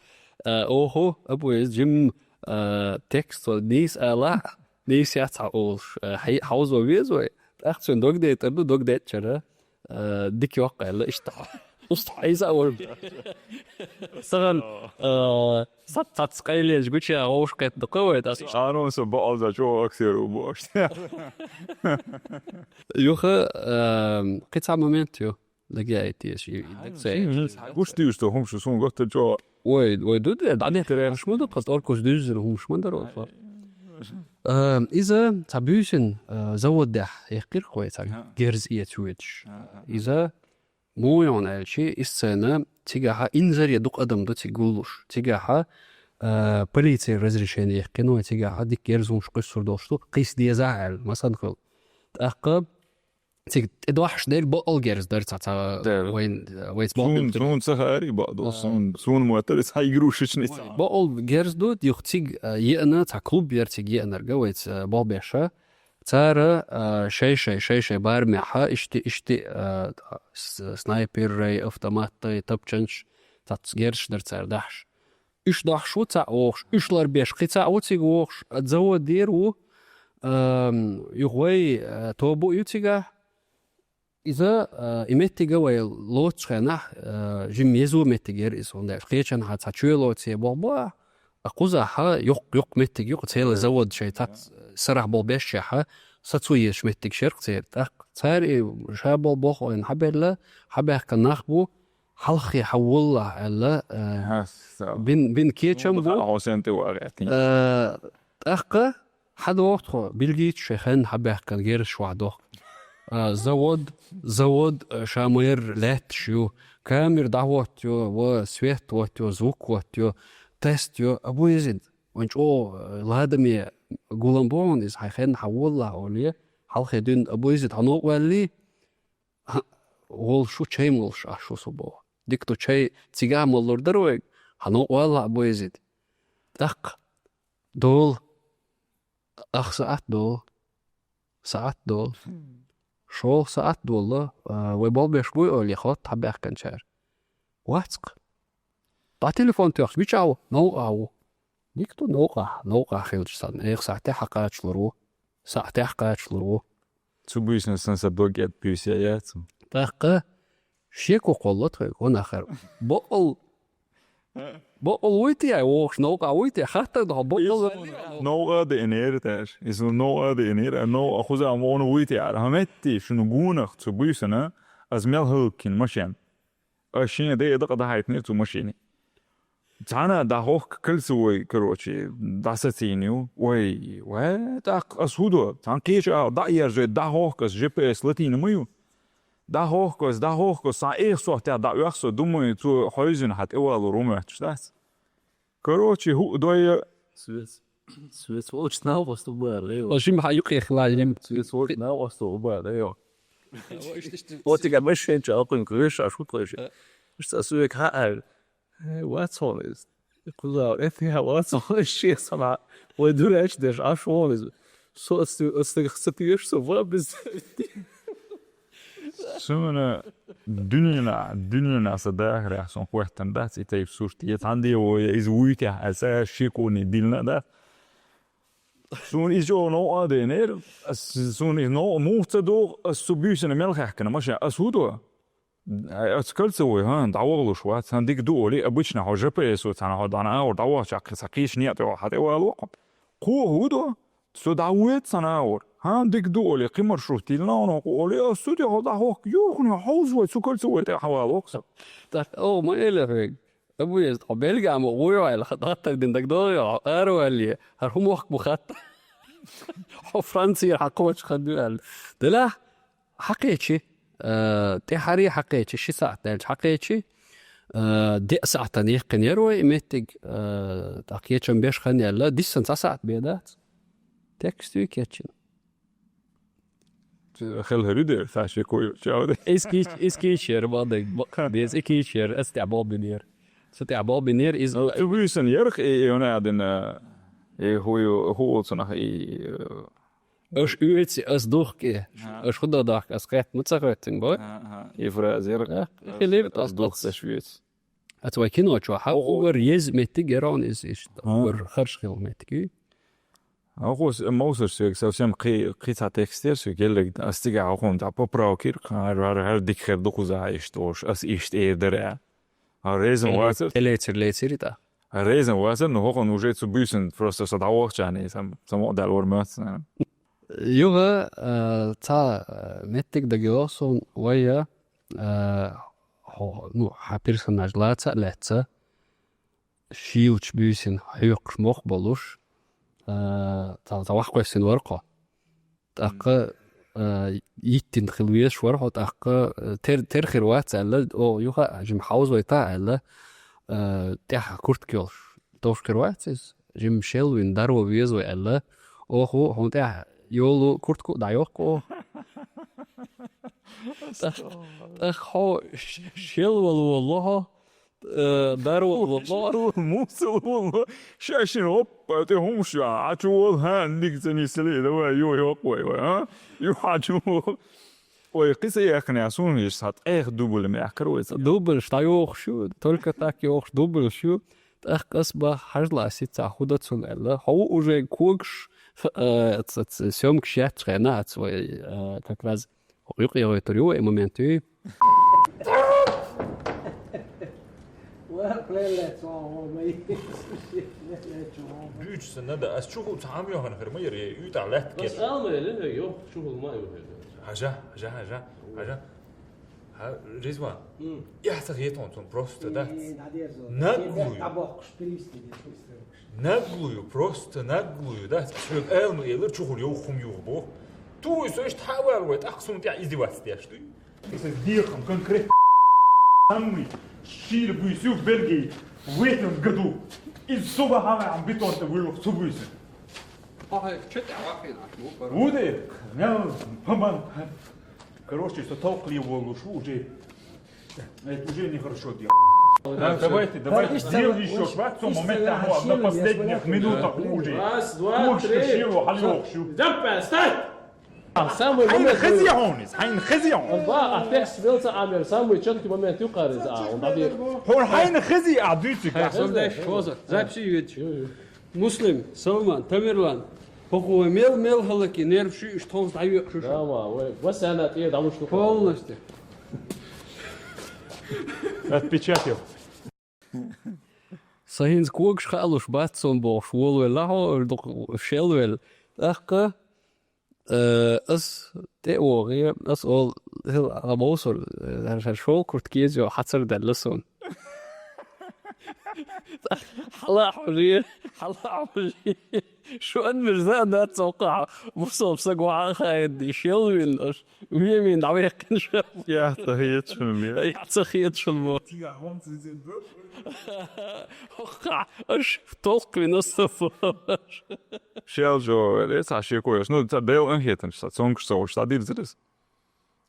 а, оху, абу иза жим, а, текст ва нийса ала, нийса яц хьан олуш, а, хьи-, хьовзо везой, тӀаккха цуьнан дог дейтар ду, дог деччара, а, дика йоккха аьлла, иштта хьо. Уста хьийза а вара. Саган, а, Сац-, сац къайлеш гуча гӀовш кхетта кхы вай тас. Ано со баалза чӀо аксер у бошт. Юха, эм, кхин цхьа момент ю. Лаги ай теш, и, и даг цай. Гуш дивш то хумшу сун готта чӀо. Ой, ой, ду де, дане хумш ма ду, тхас оркус дуьззина хумш ма дар оцла. Эм, иза цхьа буьйсин, э, заводдехь яхкхир вай цхьа Ага. Герз эца вуьтуш. Ага. Иза Муха йогӀна аьлчи, и сцена цигахьа инзаре дукха адам ду цига гуллуш. Цигахьа, а, полицера разрешение яьккхина вай, цигахьа дика герза хӀумаш кхуьссур долуш ду, кхийса дезахь аьлла, масанхула. ТӀаккха цига тӀедохьуш дерг бакъал герз дара цхьа, цхьа Да. Вайн, вайца Суна, бакъал суна ца хаари бакъ ду, А. Суна, суна мотар, цхьа игрушечный Вай, цхьа. Бакъал герз ду, юха цига, а, еана, цхьа клуб яра цига еанарга, вайца, а, болх беша. Цара, а, шай-шай, шай-шай барамехьа, ишти, ишти, а, с-, снайперрай, автоматтай, тапчанча, цац герзаш дара цара дахьаш. Уьш дохьуш ву цхьаъ вохуш, уьш ларбеш кхин цхьаъ ву цига вохуш, а, завод дера ву, ам, юха вай, а, тобу ю цигахь. Иза, а, и меттига вай лоцучу хенахь, а, жимма езо меттиг яра иза, хӀунда аьлча кхечанхьа цхьа чоь лоций боху бу ахь, а кхузахьа йоккха-йоккха меттиг ю, кху цела завод шайн цхьацца сарахь болу бешшехьа, сацо езаш меттиг шерх церан. ТӀаккха цара и ша болу боху вайна хьабелла, хьабаьхкан нах бу, хьалххе хьаволлахь аьлла, а, Ага, са. Бин, бин кечам бу. Хьо сен тӀе вагӀаьтин. А, тӀаккха Хьан доху тхо, билгийчу шайн хенна хьан баьхкан герзаш вахь доху? А, завод, завод, а, ша майра лаьтташ ю, камера дӀахӀоттайо, ва свет хӀоттайо, звук хӀоттайо, тест йо, Абу Езид, вайн чӀогӀа, а, ладаме гулам бохьун иза, хьайн хенна хьан воллахь оле, хьалхе дуьйна Абу Езид, хьан новкъа ваьллий? ХӀаъ, волуш ву чай молуш, ахь шу со боху. Дика ду чай, цигахь моллур дара вайга, хьан новкъа валлахь Абу Езид. ТӀаккха, долу, Ах саӀат долу. СаӀат долу. ШолгӀа саӀат долу, а, вай болбеш буй олий, хотта хьан баьхканчара. Вац-кх. ДӀа телефон тоьхча, мичахь ву? Новкъахь ву. Дика ду новкъахь, новкъахь хилча санна. Эха сахьтехь хьан кхачалур ву. СаӀатехь кхачалур ву. Цу буьйсанна сан сан дог эд буьйса яц. ТӀаккха шеко кхолло тхоьга, гӀо нахара. Бакъал Бокъал вуй те, ай, вохуш, новкъа вуй те, хаттар доху, бокъал вуй те. Новкъа а деънера, таш. Иза новкъа а деънера, новкъа хуза ма вуй те, ара. ХӀаметти шуна гонах цу буьйсана, аз мел хӀаллакьхина машен. Аз шен ден дакъа дахьайтинера цу машине. Цхьана дӀахохку кольцевой, короче, дӀасацийна ю. Вай, вай, тӀаккха ас хӀун до? Цхьана кхеча а дӀа а ерзой, дӀахохку ас, Ж П С латийна ма ю. ДӀахохку ас, дӀахохку ас, цхьана эха сохьтехь дӀаоьху со, думаю, цо хьовзийна хьан тӀевалор ву моьттуш дац. Короче, хӀуъа дойя. Свет. Свет волчу нахвоста бара, йо. О, жим хьан юкъе хила, жим. Свет волчу нахвоста бара, йо. Отига машен ча алкъин квеш, а шут лежи. Э. Иштта суек хаа. Э, вац хьо иза. Кхуза, эти хаа вац хьо иза, шен сама. Вай дурач деш, а шо иза. Со ацти-, ацтага хцатиеш, со ва без. Суна дуьненахь, дуьненахь сан дахарехь сон хӀоттан дац и тайп сурт. Я цхьаьна де вой, я иза вуй те, аса шеконе дилна дац. Суна иза чӀогӀа новкъа а деънера, ас, суна иза новкъа муха ца догӀу, ас цу буьйсана мел хаьхкина машен, ас хӀун до? Ай, ас кольцевой, хӀа, дӀавахалуш вац, хӀа, дика ду олий, обычно хьо Ж П С-о цхьана хьо дӀана агӀор дӀавахча, кхин сан кхечу некъа тӀе ваха, хьан тӀе вало хьо? Кхо хӀун до? Со дӀавоьду цхьана агӀор. ХӀа, дика ду олий, кхин маршрут тилла, хьуна хӀокху олий, ас цу тӀе хьо дӀахохку, юххуна хьовза вай, цу кольцевой тӀе хьан вало хьо? Так, оха ма элира хьоьга. Абу Езид, хьо Бельгия ма вуй аьлла, хаттар дина дагадогӀий, хьо ара валле, хӀара хӀун мохк бу хатта? Хьо Францера хьан кхочу хан ду аьлла. Делахь, хьакхечи, э, тӀаьхьаре хьакхечи, ши сахьт даьлча хьакхечи, э, деа сахьтана яьккхина яра вай и меттиг, э, тӀаккха кечам беш хан яьлла, диссана цхьа сахьт бен дац. Текст ю кечйина. Хелхари дер, Саши кой, чавда. Эс кийч-, эс кийчер, бадай, ба-, без и кийчер, ас тӀе бобинер. Са тӀе бобинер, из. Ну, и вуьйсан ярх, и, и он один, э, и хую, хуоцунах, и, э, аш уьйци, ас духки. Ага. Аш худа дахк, ас кхет, ну, ца хеттин, бой? Ага, ага. И фразер. Э, хилив, ас, ас духк, ас уьйци. Ас вай кино чу, ха, ого, угар ез меттиг, герон из, иш, ага, угар харш хил меттиг. Ахуз мовсар соьга совсем кхи-, кхин цхьа текст яра соьга геллаг, ас цига ахун цхьа поправка йира, хар, хар, хар дика хир ду кхуза иштта ош, ас иштта эр дара. А резан вацар? Лецир, лецир ита. А резан вацар, ну хохун уже цу буьйсан просто со дӀавахча, ани, сам, само дал вар мёц, наверное. Юха, э, цхьа, э, меттиг дагайогӀу сон, вайя, э, хо-, ну, хьан персонаж лаца а лаьцна, шийлачу буьйсина хьоькхуш мох болуш, а, цхьа, цхьа вахкхоьссина вара кхо. ТӀаккха, а, йиттина хила везаш вара хьо, тӀаккха, а, тер-, тера хир вац аьлла, о, юха а, жима хьовзавайта аьлла, а, тӀаьхьа куртка йолуш. Товш хир вац иза? Жима шел вина даро веза вай аьлла, оха хьуна тӀаьхьа йолу куртка а дӀайоккху оха. ТӀаккха, тӀаккха хьо ш-, шел вала волло хьо, Э, дарвала, мусала, шайшина гӀоппа тӀе хӀумаш ю, Ӏачу вала, хӀан, дика ца нислий, давай, ю, йокъа вай, вай, а? Ю, Ӏачу вала. Ой, кхин ца яхкина, суна веш, сан ткъех дубль ма яхкара вай ца. Дубльш дӀайохуш ю, только так йохуш дубльш ю. ТӀаккха ас бах, хьажла, сица худа цунна аьлла. Хьо уже когаш, э, ц-, ц-, съёмкаш яц хенахь, вай, э, как раз юкъе гӀойтур ю вай момент, ю. Дуьйцуш санна да, ас чухула цхьа хӀума йохана хир ма яра, уьйтӀахь лаьтта кхетта. Ас ала ма елла, йо, чухула ма ю хир. Хьажа, хьажа, хьажа, хьажа. Хьа, Ризван, эхь ца хетон цун просто дац. Наглую. Наглую, просто наглую, да? Ас хьоьга ала ма элира, чухула йовха хӀума юха боху. Туй со иштта хьа а вала вай, тӀаккха суна тӀехь издеваться деш дуй. Иза дехам конкретно самый шира буьйса ю в Бельгии в этом году. Иза суба хьаваьхьан бетон тӀе вуьйлух цу буьйса. Ахьа, чу тӀе вахийна, аш ву пара. Ву де? Мел, паман. Короче, со толкли волуш ву уже. Это уже нехорошо делать. Да, давайте, давайте. Сделай ещё шаг, в цьому моменте, ну, на последних минутах уже. Раз, два, три. Кучка шило, хьалёхшу. Запа, стой! Самый момент. Хьайна хези хьуна иза, хьайна хези хьуна. Ба, а текст велца амер, самый чёткий момент ю кхариза, а, он дабир. Хьуна хьайна хези, а, дуьйциг. Хай, сон деш, хоза. Записи юьйцу. Муслим, Салман, Тамерлан, хӀокху вай мел-мел хӀаллакьхи нерваш ю, уьш тховса дӀайоькъуш ю. Да, ма, вай, васяна тӀера дӀалуш ду. Полностью. Отпечатал. Ца хӀинца когаш хаалуш бац сона бохуш, волавелла хьо, дукха шелвелла. ТӀаккха, э, ас тӀе а вогӀе, ас ол, хӀила, а бовсур, э, шолкурт кезо хьацар даьлла сона. Хьала хьожий, хьала хьожий. Шу анмир за дац цокъа, мусал саг ваха хайди, шелвин аш. Ве вин дӀавехкина ша. Я, ца хеташ хӀума. Я, ца хеташ хӀума. Хохка, аш толк вин ас. Шел жо, ле, ца шеко еш. Ну, ца бел анхетам, ца цонкаш ца уш, ца дирзирис.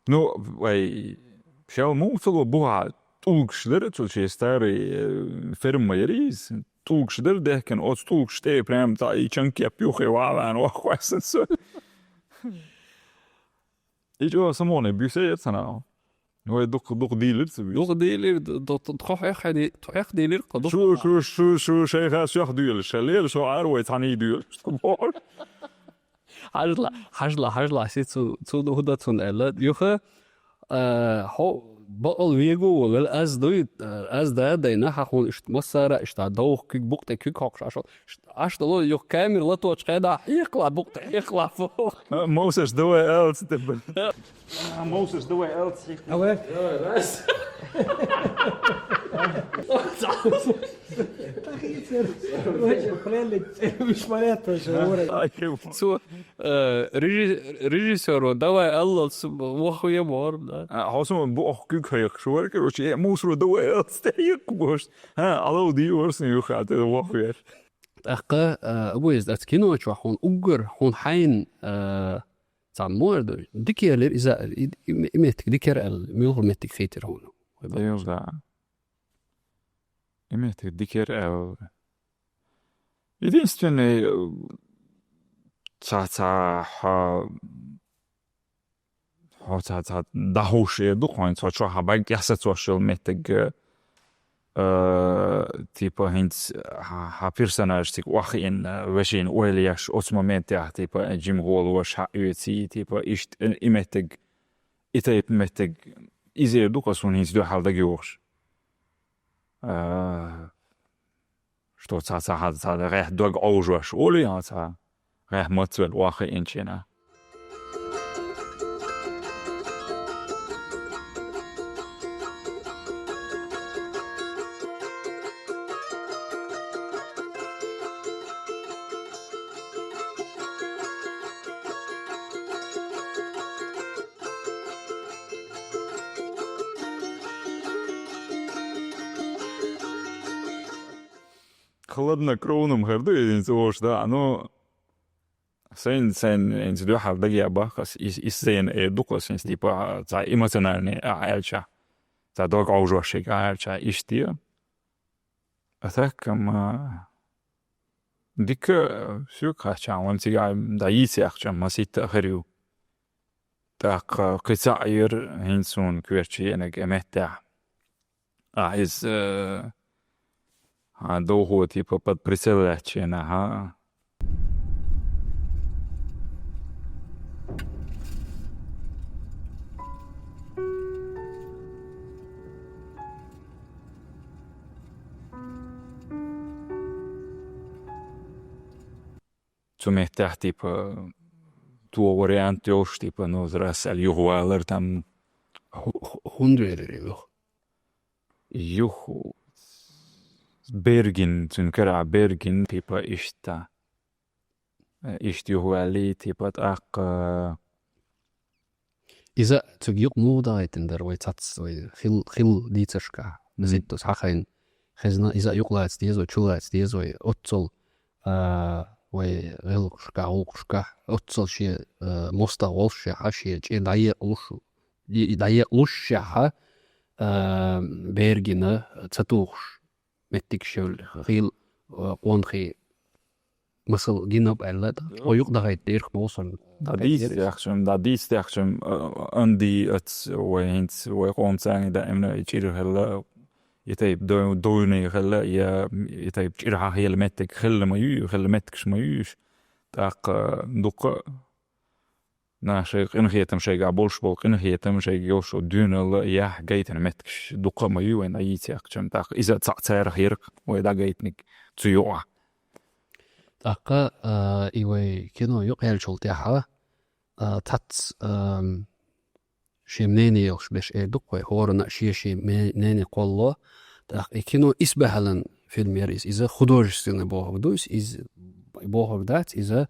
Ну, вай, шел муцало буха, тулгаш дара, цу че старый, э, ферма ярис. Тулгаш дара дехкен, оц тулгаш тӀе прям ца и чанкеп юхе валан, ох, хвасан со. И чё, самоне бюсе яцана. Вай дукха, дукха дийлира ца бюсе. Дукха дийлира, ду-, ду-, ду-, тхо хьех хьеди-, тхо хьех дийлира, кхо дукха. Шу, шу, шу, шу, шайха сох дуьйлаш, ша лела, шо ар вай цхьаний дуьйлаш. Хьажла, хьажла, хьажла, си цу, цу ду-, худа цун элла. Юха, э, хо, бакъал вего вол, вел аз дуй, э, аз да дайна, ха хун ишт массара, ишта довх куьг, букъ тӀе куьг хокхуш, ашо. Аш долу юха камера латочу хьеда, хьекхла, букъ тӀе хьекхла. А, Мовсаш, давай, алц, ты, блин. А, Мовсаш, давай, алц. Давай. Давай, раз. Прелесть. Вишмарят тоже, ура. Ай, ю. Цу, э, режи-, режиссёру, давай, аллал, с-, вахуя бор, да. А, хосум бу ох куьг хьекхуш вар, короче, э, Мовсару, давай, алц, тӀе хьекху, гош. Ха, алав ди вар, сан юха, тӀе вахуя. ТӀаккха, а, Абу Язид, аца кино чохь хьуна уггар, хьуна хьайна, а, цхьа мур ду, дикер лер иза, и, и, и меттиг дикер аьлла, муьлхар меттиг хийтира хьуна? Дайо, да. И меттиг дикер аьлла. Единственный, э, ца, ца, ха, Хьо ца, ца дӀахьуш эр ду хьуна, цо чохь хьан бӀаьрг тӀехь сацош йолу меттиг, э, типа, хӀинца хьан, хьан персонаж цига охьаийна, вешина ойла еш, оцу моментехь, типа, жима гӀолош хьан оьций, типа, иштта и меттиг, и тайпа меттиг, иза эр ду-кх ас хьуна хӀинца дуьхьал дагайогӀуш. Э, Что ца, ца, ца, гӀехь дог Ӏовжош олий, а ца гӀехь мацвел охьаинчина. Хладнокровным хир ду иза, хӀинца ош, да, ну, сайн, сайн, хӀинца дуьхьал дагабахка, ас ис-, ис зена эр ду-кх ас, хӀинца, типа, цхьа эмоциональный а аьлча, цхьа дог Ӏовжош шега а аьлча, иштта. А так, ма, дика, всё, кхача, вон цига, да, йийца яхча, ма ситта а хир ю. ТӀаккха кхин цхьаъ йира хӀинца суна коьртачу ениг а меттехь. Ахьа иза, э, хьан довхо, типа, под прицел лаьттачу хенахь, а? Цу меттехь, типа, то вариант йолуш, типа, ну, зрас аьлла, юхавалар там. Ху-, ху-, хӀунда велира юха? Юха бергин, цуьнан карахь бергин, типа, иштта. Иштта юхаваьллий, типа, тӀаккха. Иза цуьнга юкъа муха дагӀийтина дара вай цац, вай хил-, хилла дийцаршкахь? Мгм. Зиттус хьахайна хезна, иза юкъа лаца деза вай, чу лаца деза вай, оццул, а, вай гӀиллакхашкахь, гӀуллакхашкахь, оццул шен, а, мостагӀа волуш шехьа, шен чӀир дӀаекъалуш, и, и дӀаекъалуш шехьа, а, бергина ца тухуш меттиг шевлла хила, а, къонахий масал гинаб аьлла, тхо юкъа дахайта дерх мовсарна. Да дийца тахчам, да дийца тахчам, а, Анди ац вай хӀинца, вай къомца даимна и чӀир хилла, и тайп дой-, дойный хилла, я и тайп чӀир хьан хила меттиг хилла ма ю, хилла меттигаш ма ю уьш. ТӀаккха дуккха Наха шайга къинхетам, шайгахь болуш болу къинхетам, шайга йолуш доьналла, яхь, гайтина меттигаш дукха а ма ю вайн дӀайийца яьккхича. ТӀаккха иза цхьаъ царах яра-кх вай дӀагайтинарг цу юкъахь. ТӀаккха, а, и вай кино юкъаяьллачул тӀаьхьа, а, цхьацца, ам, шен мнение йолуш берш эр ду-кх вай, хӀоранна а шен-шен ме-, мнение кхоллало. ТӀаккха и кино исбаьхьаллин фильм яра иза. Иза художественный бохург ду иза, иза бохург дац, иза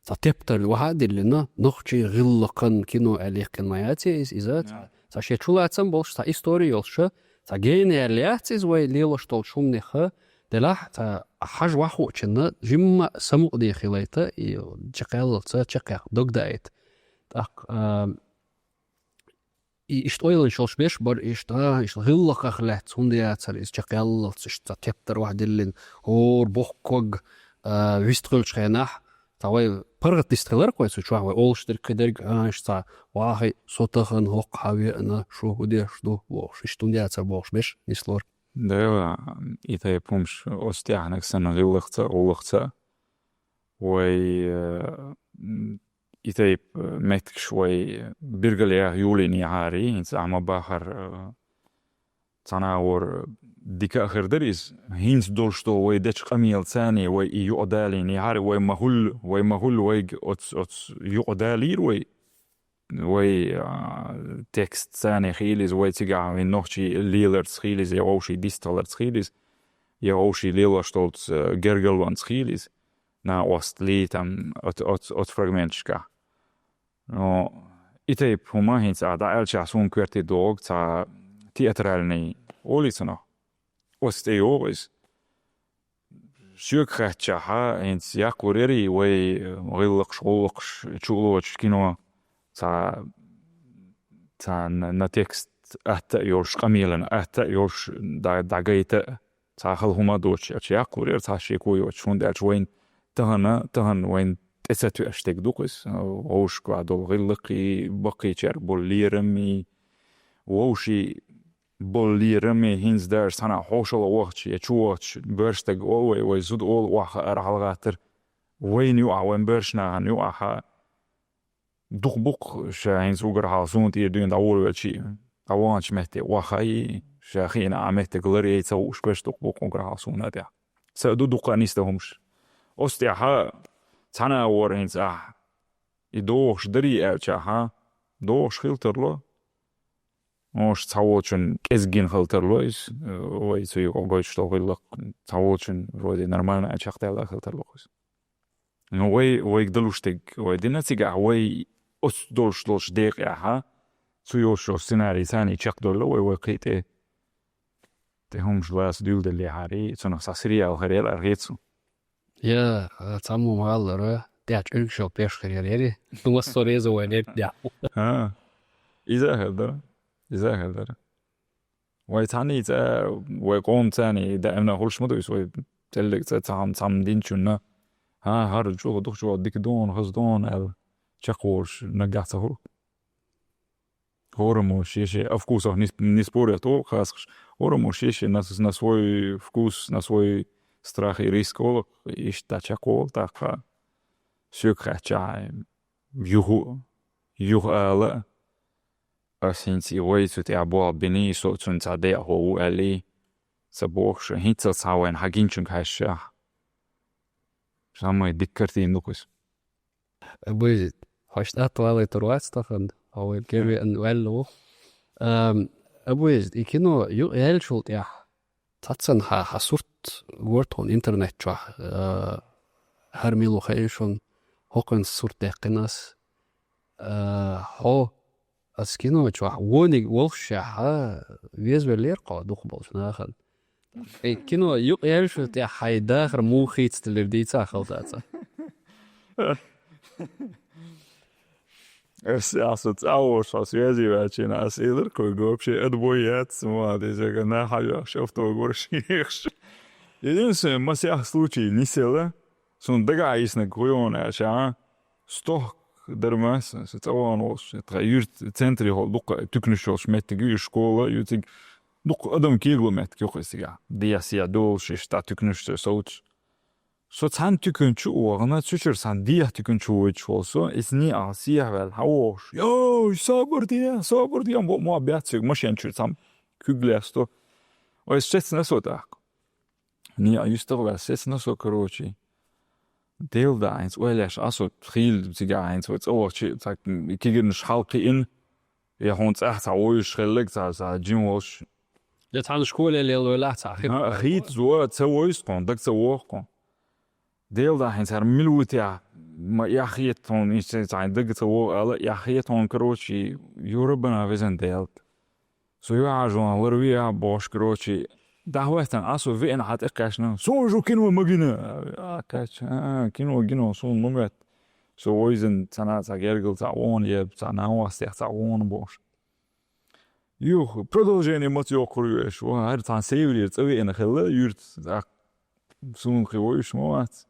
цхьа тептар вахьа а диллина, нохчийн гӀиллакхан кино аьлла яьккхина ма яц иза, иза цхьа, цхьа шен чулацам болуш, цхьа истори йолуш, цхьа генерал яц иза вай лелош долчу хӀуманех, делахь цхьа хьажа ваххочунна жимма а самукъане хилийта, и чекхъяллалца чекхъяккха дог даийта. ТӀаккха, а, и иштта ойланаш йолуш берш бара, иштта, иштта гӀиллакхах лаьцна хӀунда яцара иза чекхъяллалц, иштта цхьа тептар вахьа диллина, хӀора боху ког, а, вистхуьлучу хенахь, цхьа вай паргӀат дистхилар-кх вай цу чохь, вай олуш дерг кхидерг, а, иштта цхьа вахий, со тахана хӀокху хьан веана, шу хӀун деш ду бохуш, иштта хӀунда яцара бохуш берш нислора. Дела, и тайпа хӀумаш оцу тӀаьхьаниг санна гӀиллакхца а, гӀуллакхца а, вай, э, м, и тайпа, э, меттигаш вай билгалъяха йолийна яхьарий, хӀинца ахьа ма бахара, э, цхьана а вара дика а хир дара иза. ХӀинца долуш долу вай дечу къамелаца а вай и юкъадалийна яхьарий, вай ма-хуьллу, вай ма-хуьллу вайга оцу, оцу юкъадалийра вай. Вай, а, текстца а хийла иза, вай цигахь вайн нохчий леларца хийла иза, я вовший дистхиларца хийла иза, я вовший лелош долчу, э, гергарлонца хийла иза, накъосталлий там оц-, оц-, оцу фрагменташкахь. Но и тайпа хӀума хӀинца ахьа дӀааьллачохь суна коьрте догӀу цхьа театральный олий цунах. Оцу тӀе йогӀу иза. Соьга хаьттичахьа, хӀинца яккхалур яра и вай, э, гӀиллакхаш, гӀуллакхаш чу а лоцуш кино, цхьа, цхьа на, на текст атта а йолуш, къамелана атта а йолуш, дӀа-, дӀагайта а, цхьа хала хӀума а доцуш, аьлча яккхалур яра цхьа шеко йоцуш, хӀунда аьлча вайна тахана, тахана вайна тӀе ца тоьаш дерг ду-кх иза, вовшашкахь долу гӀиллакхий, баккхийчаьрга болу лерам а, вовший болу лерам а, хӀинца даже цхьана хьошалгӀа вахча я чу вахча, боьрша стаг олу вай, вай зуда олу, охьахаар, хьалагӀаттар, вайна юкъахь, вайн боьрша нахана юкъахь дукха бу-кх ша хӀинца уггар хьалха суна тӀера дуьйна дӀаволавелча, дӀаваханчу метте охьахаий, ша хиъна а меттиг лар яй ца хууш берш дукха бу-кх уггар хьалха суна тӀехь. Ца а ду дуккха а нисдан хӀумаш. Оцу тӀехьа цхьана а вара хӀинца ахьа и догӀуш дарий аьлчахьа, догӀуш хила тарло. Оша цхьаволчун кӀезиг гина хила тарло иза, э, вай цу юкъа гойтуш долу гӀиллакх, цхьаволчун вроде нормально а чекхдаьлла хила тарло иза. Ну, вай, вайга далуш дерг вай дина цигахь, вай оцу долуш долчу декъехьа, цу йолчу сценарийца а чекхдолло вай, вай кхин тӀе, тӀе хӀумаш лаца дуьйладеллехьарий, цунах цхьа сериал хир яра аргӀецу. Я, а, цхьаммо ма-аллара, тӀехь чӀуьргаш йолу пеш хир яра яри. Массо реза вайн яра тӀехь. А, иза а хир дара. Иза а хир дара. Вай цхьаьннийца, вай къомаца даимна хуьлуш ма ду иза, вай цӀеллиг цӀа цхьамма, цхьамма динчунна. ХӀа, хӀара чӀогӀа дукха чӀогӀа дика дона, хаза дона аьлла, чекхволуш наггахь ца хуьлу. ХӀораммо шен-шен, о вкусах не, не спорят олу хасахаш. ХӀораммо шен-шен на, на свой вкус, на свой страх и риск олу, иштта чекхволу тӀаккха. Соьга хаьттича, юха, юха ала, ас хӀинца и вай цу тӀехь болх биний, со цуьнан цхьа декъахо ву аьллий, ца бохуш, хӀинццалц цхьа вайна хьан гинчуьнга хьаьжча. Самый дика картина ду-кх иза. Абуй, хьо штат валийтур вац тахана, хьо вайн кевиан ваьлла ву. Ам, Абуй, и кино юкъа яьллачул тӀехь, цхьаццанхьа хьан сурт гора тхуна интернет чохь, а, хӀара мила ву хаьий шуна, хӀокхуьнца сурт даьккхина ас. А, хьо ас кино чохь вониг волушшехьа, везавеллера кхо дукхахболчу нахана. И кино юкъа яьллачул тӀехь хьайн дахар муха хийцаделира дийца а хала дац. Ас, ас цӀа а волуш, ас везий ваьлчина, ас элира кхуьнга вообще отбой яц, ма дезага, нахьа йохуш, автогорш ехаш. Единственное, масех случай нисела, суна дагахь йиснарг хӀун ю аьлча, стохка дара ма, сан, сан цӀа вахана волуш, тхан юьртан центре хьо дукха туькнуш йолуш меттиг ю, и школа ю цига, дукха адам кегло меттиг ю-кх иза цигахь. Дехьа-сехьа долуш, иштта туькнуш совцуш. Со цхьана туькан чу а вахана, цу чуьра цхьана деха туькан чу войтуш волу со, иза неӀалт сехьаваьлла хьан вогӀуш. Йой, собар де, собар де, ам бо мо баьцциг машен чуьра цхьамма куьг лесто. Ой, сецна со тӀаккха. НеӀ юьстах ваьлла сецна со, короче. Дела да, хӀинца ойла еш, а со хийла цигахь хӀинца вай цӀа вахча, цхьа кигирнаш хьалкхиъна, я хьуна цӀахь цхьа вуьйш хилларг, цхьа, цхьа жим волуш. Я цхьана школе лелла ваьлла цхьа хи-, хӀа, хийца зо ца вуьйсу тхуна, даг ца воху тхуна. Дела да, хӀинца хӀара мила ву те, ма эхь хета тхуна, иштта цхьа даг ца воху ала, эхь хета тхуна, короче, юра бана везан Дела. Со юьхьа жон ларве а бохуш, короче, дӀахӀоьттина, а со веана хьан тӀе кхаьчна. Суна жу кино ма гина. А, кхаьчча, а, кино гино, суна ма моьтту. Со войзина цхьана цхьа гергал цхьа вон, е цхьа нанвастех цхьа вон бохуш. Юх, продолжение маца йоккхур ю аша. Ва, хӀара цхьана севрера цӀа веана хилла, юьртаца, тӀаккха суна кхин вуьйш ма вац.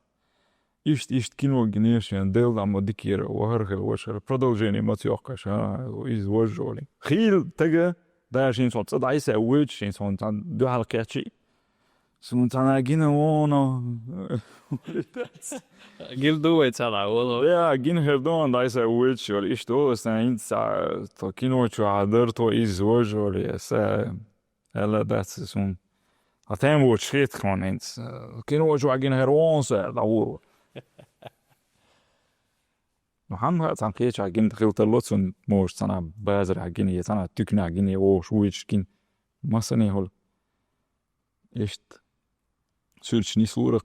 Иштта, иштта кино гинера шен, Дела ма дикера, вахар хила вашара. Продолжение маца йоккхуш, а, иза вожжоле. Хийла тага, даже хӀинца цӀа дӀайса вуьйча, хӀинца цхьана дуьхьал кхечи. Суна цхьана гина воно. Гил ду вай цхьана, воло. Я, гина хир дон дӀайса вуьйча, вала иштта олу сан хӀинца, то кино чу хьадар, то иза вожжоле, са. Аьлла дац суна. А тем вочу хетахь хьуна хӀинца. Кино чохь гина хӀара вон со аьлла, дӀавур вара. Ну, хьан хаьа, цхьана кхечахь гина хила тарло цунна, может, цхьана базарахь гина, я цхьана туькнахь гина, я вовшах вуьйцуш гина. Масане хӀула. Иштта. Суьрташ нислурах.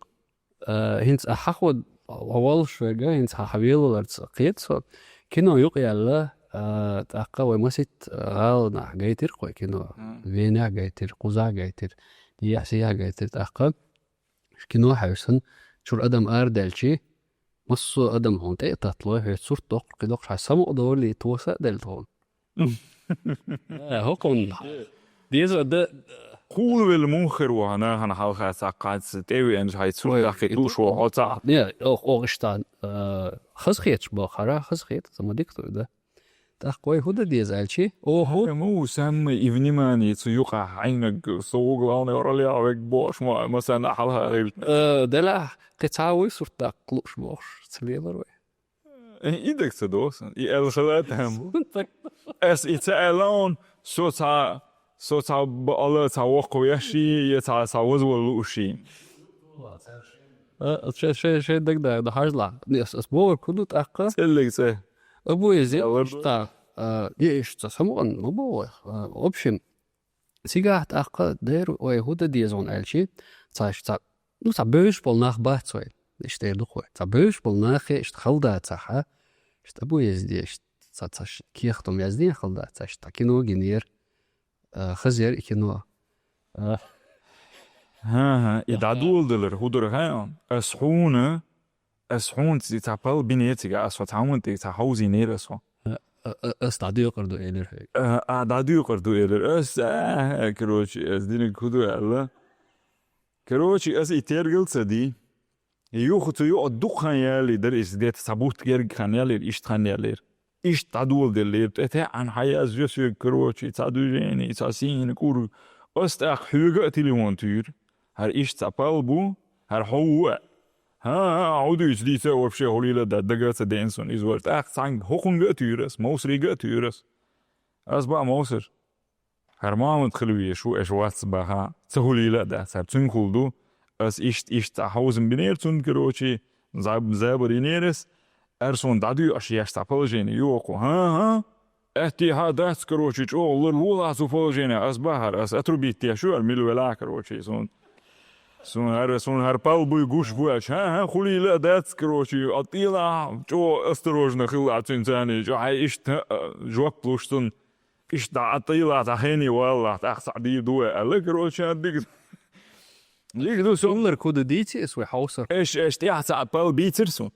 Э, хӀинца ахьа хьахо волуш верга, хӀинца хьан хьан велаларца кхета со. Кино юкъаяьлла, э, тӀаккха вай маситта, э, гӀала нах гайтира кхой кино. Мгм. Венехь гайтира, кхузахь гайтира, дехьа-сехьа гайтира. ТӀаккха кино хьаьвсина, чуьра адам арадаьлчи, массо а адам хьуна тӀе а таттлой, хьоьца сурт доккхуш, кхидоккхуш, хьайн самукъа долий, тоса а делла тхуна. Э, хӀокхунна. Деза а да. Кхулавелла муха хир ву хьан нахана хьалха цхьа кхаьца тӀевеанчу хьайн сурт Ой, даккхий и туш ву хьо цхьа? Не, ох, ох, иштта, э, хазахеташ боху хьара, хазахета, ца ма дика ду, да. ТӀаккха вай хӀун дан деза аьлчи? Оху. Э, му самое и внимание цу юкъахь хьайнаг со ву главный роль а вег бош ма, ма санна хьалха хилла. Э, делахь, кхин цхьа вуй сурт даккха лууш бохуш, ца лелар вай. Э, и даг ца досу, и аьлла хала там. Ас и ца аьлла он, со ца, со ца бала ца воккха веши, я ца, ца возвал лууши. А, ше, ше, ше даг да, да хажла. Не, ас, ас бовар куду тӀаккха. Целлиг ца. Абу езде, Аллар ду. Та, а, е иш ца самуан, ма бовар. А, в общем, цигахь тӀаккха дер вай хӀу дан деза ван аьлчи, ца, ца, ну, ца бевзаш болу нах бац вай. Иштта эр ду-кх вай. Ца бевзаш болу нахе иштта хала дац ахьа. Иштта абу езде, иштта ца, ца ш-, кехатум язден хала дац, иштта кино гинера, а, хазер и кино. А. ХӀан-хӀа, и дӀадоладелар, хӀу дара хаьа? Ас хьуна Ас хьуна цига цхьа пал бинера цига, ас хьо цхьа хӀума тӀе цхьа хьовзийнера ас хьо. А, а, а, ас дӀадоькъур ду элира хьоьга. А, а, дӀадоькъур ду элира. Ас, а, а, короче, ас диниг хӀу ду аьлла. Короче, ас и тергал ца ди. И юха цу юкъа дукха хан яьлли дара, иза где-то цхьа бутт герга хан яьллера, иштта хан яьллера. Иштта дӀадоладеллера. ТӀе таьӀан хьан язйо соьга, короче, цхьа движение, цхьа сийна кӀур. Ас тӀаккха хьоьга а телефон туьйра. ХӀара иштта цхьа пал бу, хӀара хьо ву а. ХӀан-хӀа, хьо дуьйцу дийца а вообще хӀулийла а дац, дага а ца деана суна иза вара. ТӀаккха цхьаьнга хӀокхунга а туьйра ас, Мовсарига а туьйра ас. Ас баа Мовсар. ХӀара Мохьмад хила везаш ву, аша вац баха, ца хӀулийла а дац, хӀара цуьнга хӀула ду. Ас иштта, иштта цхьа хьовзам бинера цунна, короче, заб-, забар йинера ас. Ара суна дӀадоьӀуш еш цхьа положение ю окху. ХӀан-хӀа? Аьттехьа дац, короче, чӀогӀа лар вулахь цу положение, ас бахара, ас отрубить деш ю, ара мила велахь, короче, суна. Суна хӀара, суна хӀара пал буй гуш бу аьлча, хӀан-хӀа, хӀулийла а дац, короче, а тӀелахь, чӀогӀа осторожно хилла цуьнан царний, чӀо хьай иштта, а, жоп луш цунна, иштта дӀа а тӀелахь, цхьа хене валлахь, тӀаккха цхьа дийр ду вай аьлла, короче, а диг-, диг ду со. Хиллар куда дийци ас вай хьовсар. Эш, эш, тӀехь цхьа пал бийцира суна.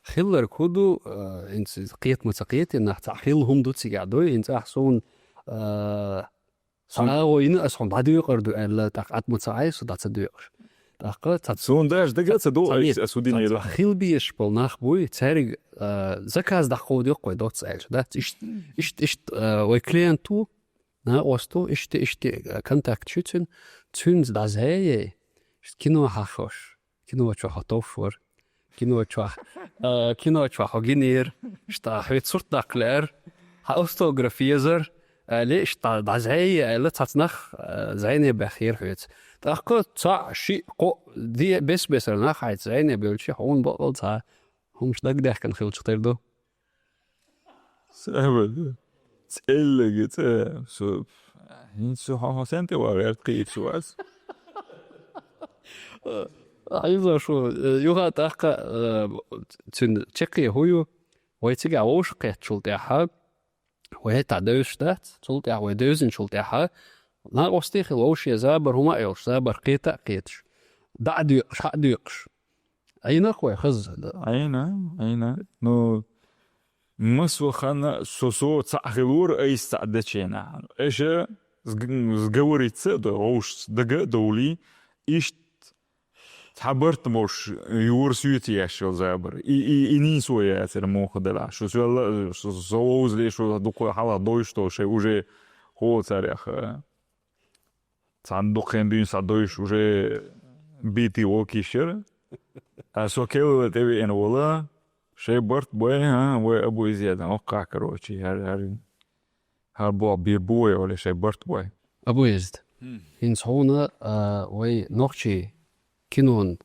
Хиллар куда, а, инца кхетама ца кхетина, цхьа хилла хӀума ду цигахь дуй, инца ахь суна, а, Сан- сагӀо йина ас хьуна дӀадоькъур ду аьлла, тӀаккха Ӏад ма ца Ӏай, со дӀа ца доькъуш. ТӀаккха ца Суна даже дага ца ду, ца ас, ас хӀу динера. Ца хила безаш болу нах буй, цаьрга, а, заказ дӀакховдайо-кх вай доцца аьлча, дац? Иштта, иштта, иштта, а, вай клиент ву, накъост ву, иштта, иштта, а, контакт шу цуьнан, цуьнца дӀаза яй, иштта кино хьахош. Кино чохь хьо товш вара. Кино чохь, а, кино чохь хьо гинийра. Иштта хьоьца сурт даккха лаьара. Хьан автограф езар. Али иштта дӀа зӀе аьлла, цхьацца нах, а, зӀене баьхкира хьоьца. ТӀаккха цхьаъ, шиъ, кхоъ, де-, бес-бесара нах хьайца зӀене бевлчи, хьуна бакъал цхьа хӀумаш дагадехкина хилча хир ду. Саба, цӀеллиги цӀе, со, хӀинца со хьо-, хьо сен тӀе вагӀерт кхийца вац. Хьайза шу, э, юха тӀаккха, э, цуьнан чаккхе хӀу ю? Вай цигахь вовшах кхеттачул тӀаьхьа, вай хӀетахь девзаш дац, цул тӀаьхьа вай девзинчул тӀаьхьа, накъостий хила вовшийн забар хӀума а йолуш, забар кхета а кхеташ, дӀа а доькъуш, хьа а доькъуш. Ӏийна-кх вай хаза? Ӏийна, Ӏийна. Ну, массо ханна со, со цхьаъ хилора, айса цхьаъ дечена. Эша сг-, сговориться а до, вовшашца дага а довлий, иштта цхьа барт болуш юра суьйца еш йолу забар. И, и, и нийсо яцара муха делахь. Шу соьлла, шу со вовзале, шу дукха хьалха дойуш долу шайн уже хӀо царех, а, цхьана дуккхен дуьйна схьадойуш уже битий вокиш яра. А со кевлла тӀевеана вола, шайн барт бой, а, вай Абу Изедан, оккха, короче, хӀара, хӀара, хӀара боху бийр бу вай, олий, шайн барт бой. Абу Изед. ХӀинца хьуна, а, вай нохчий кинон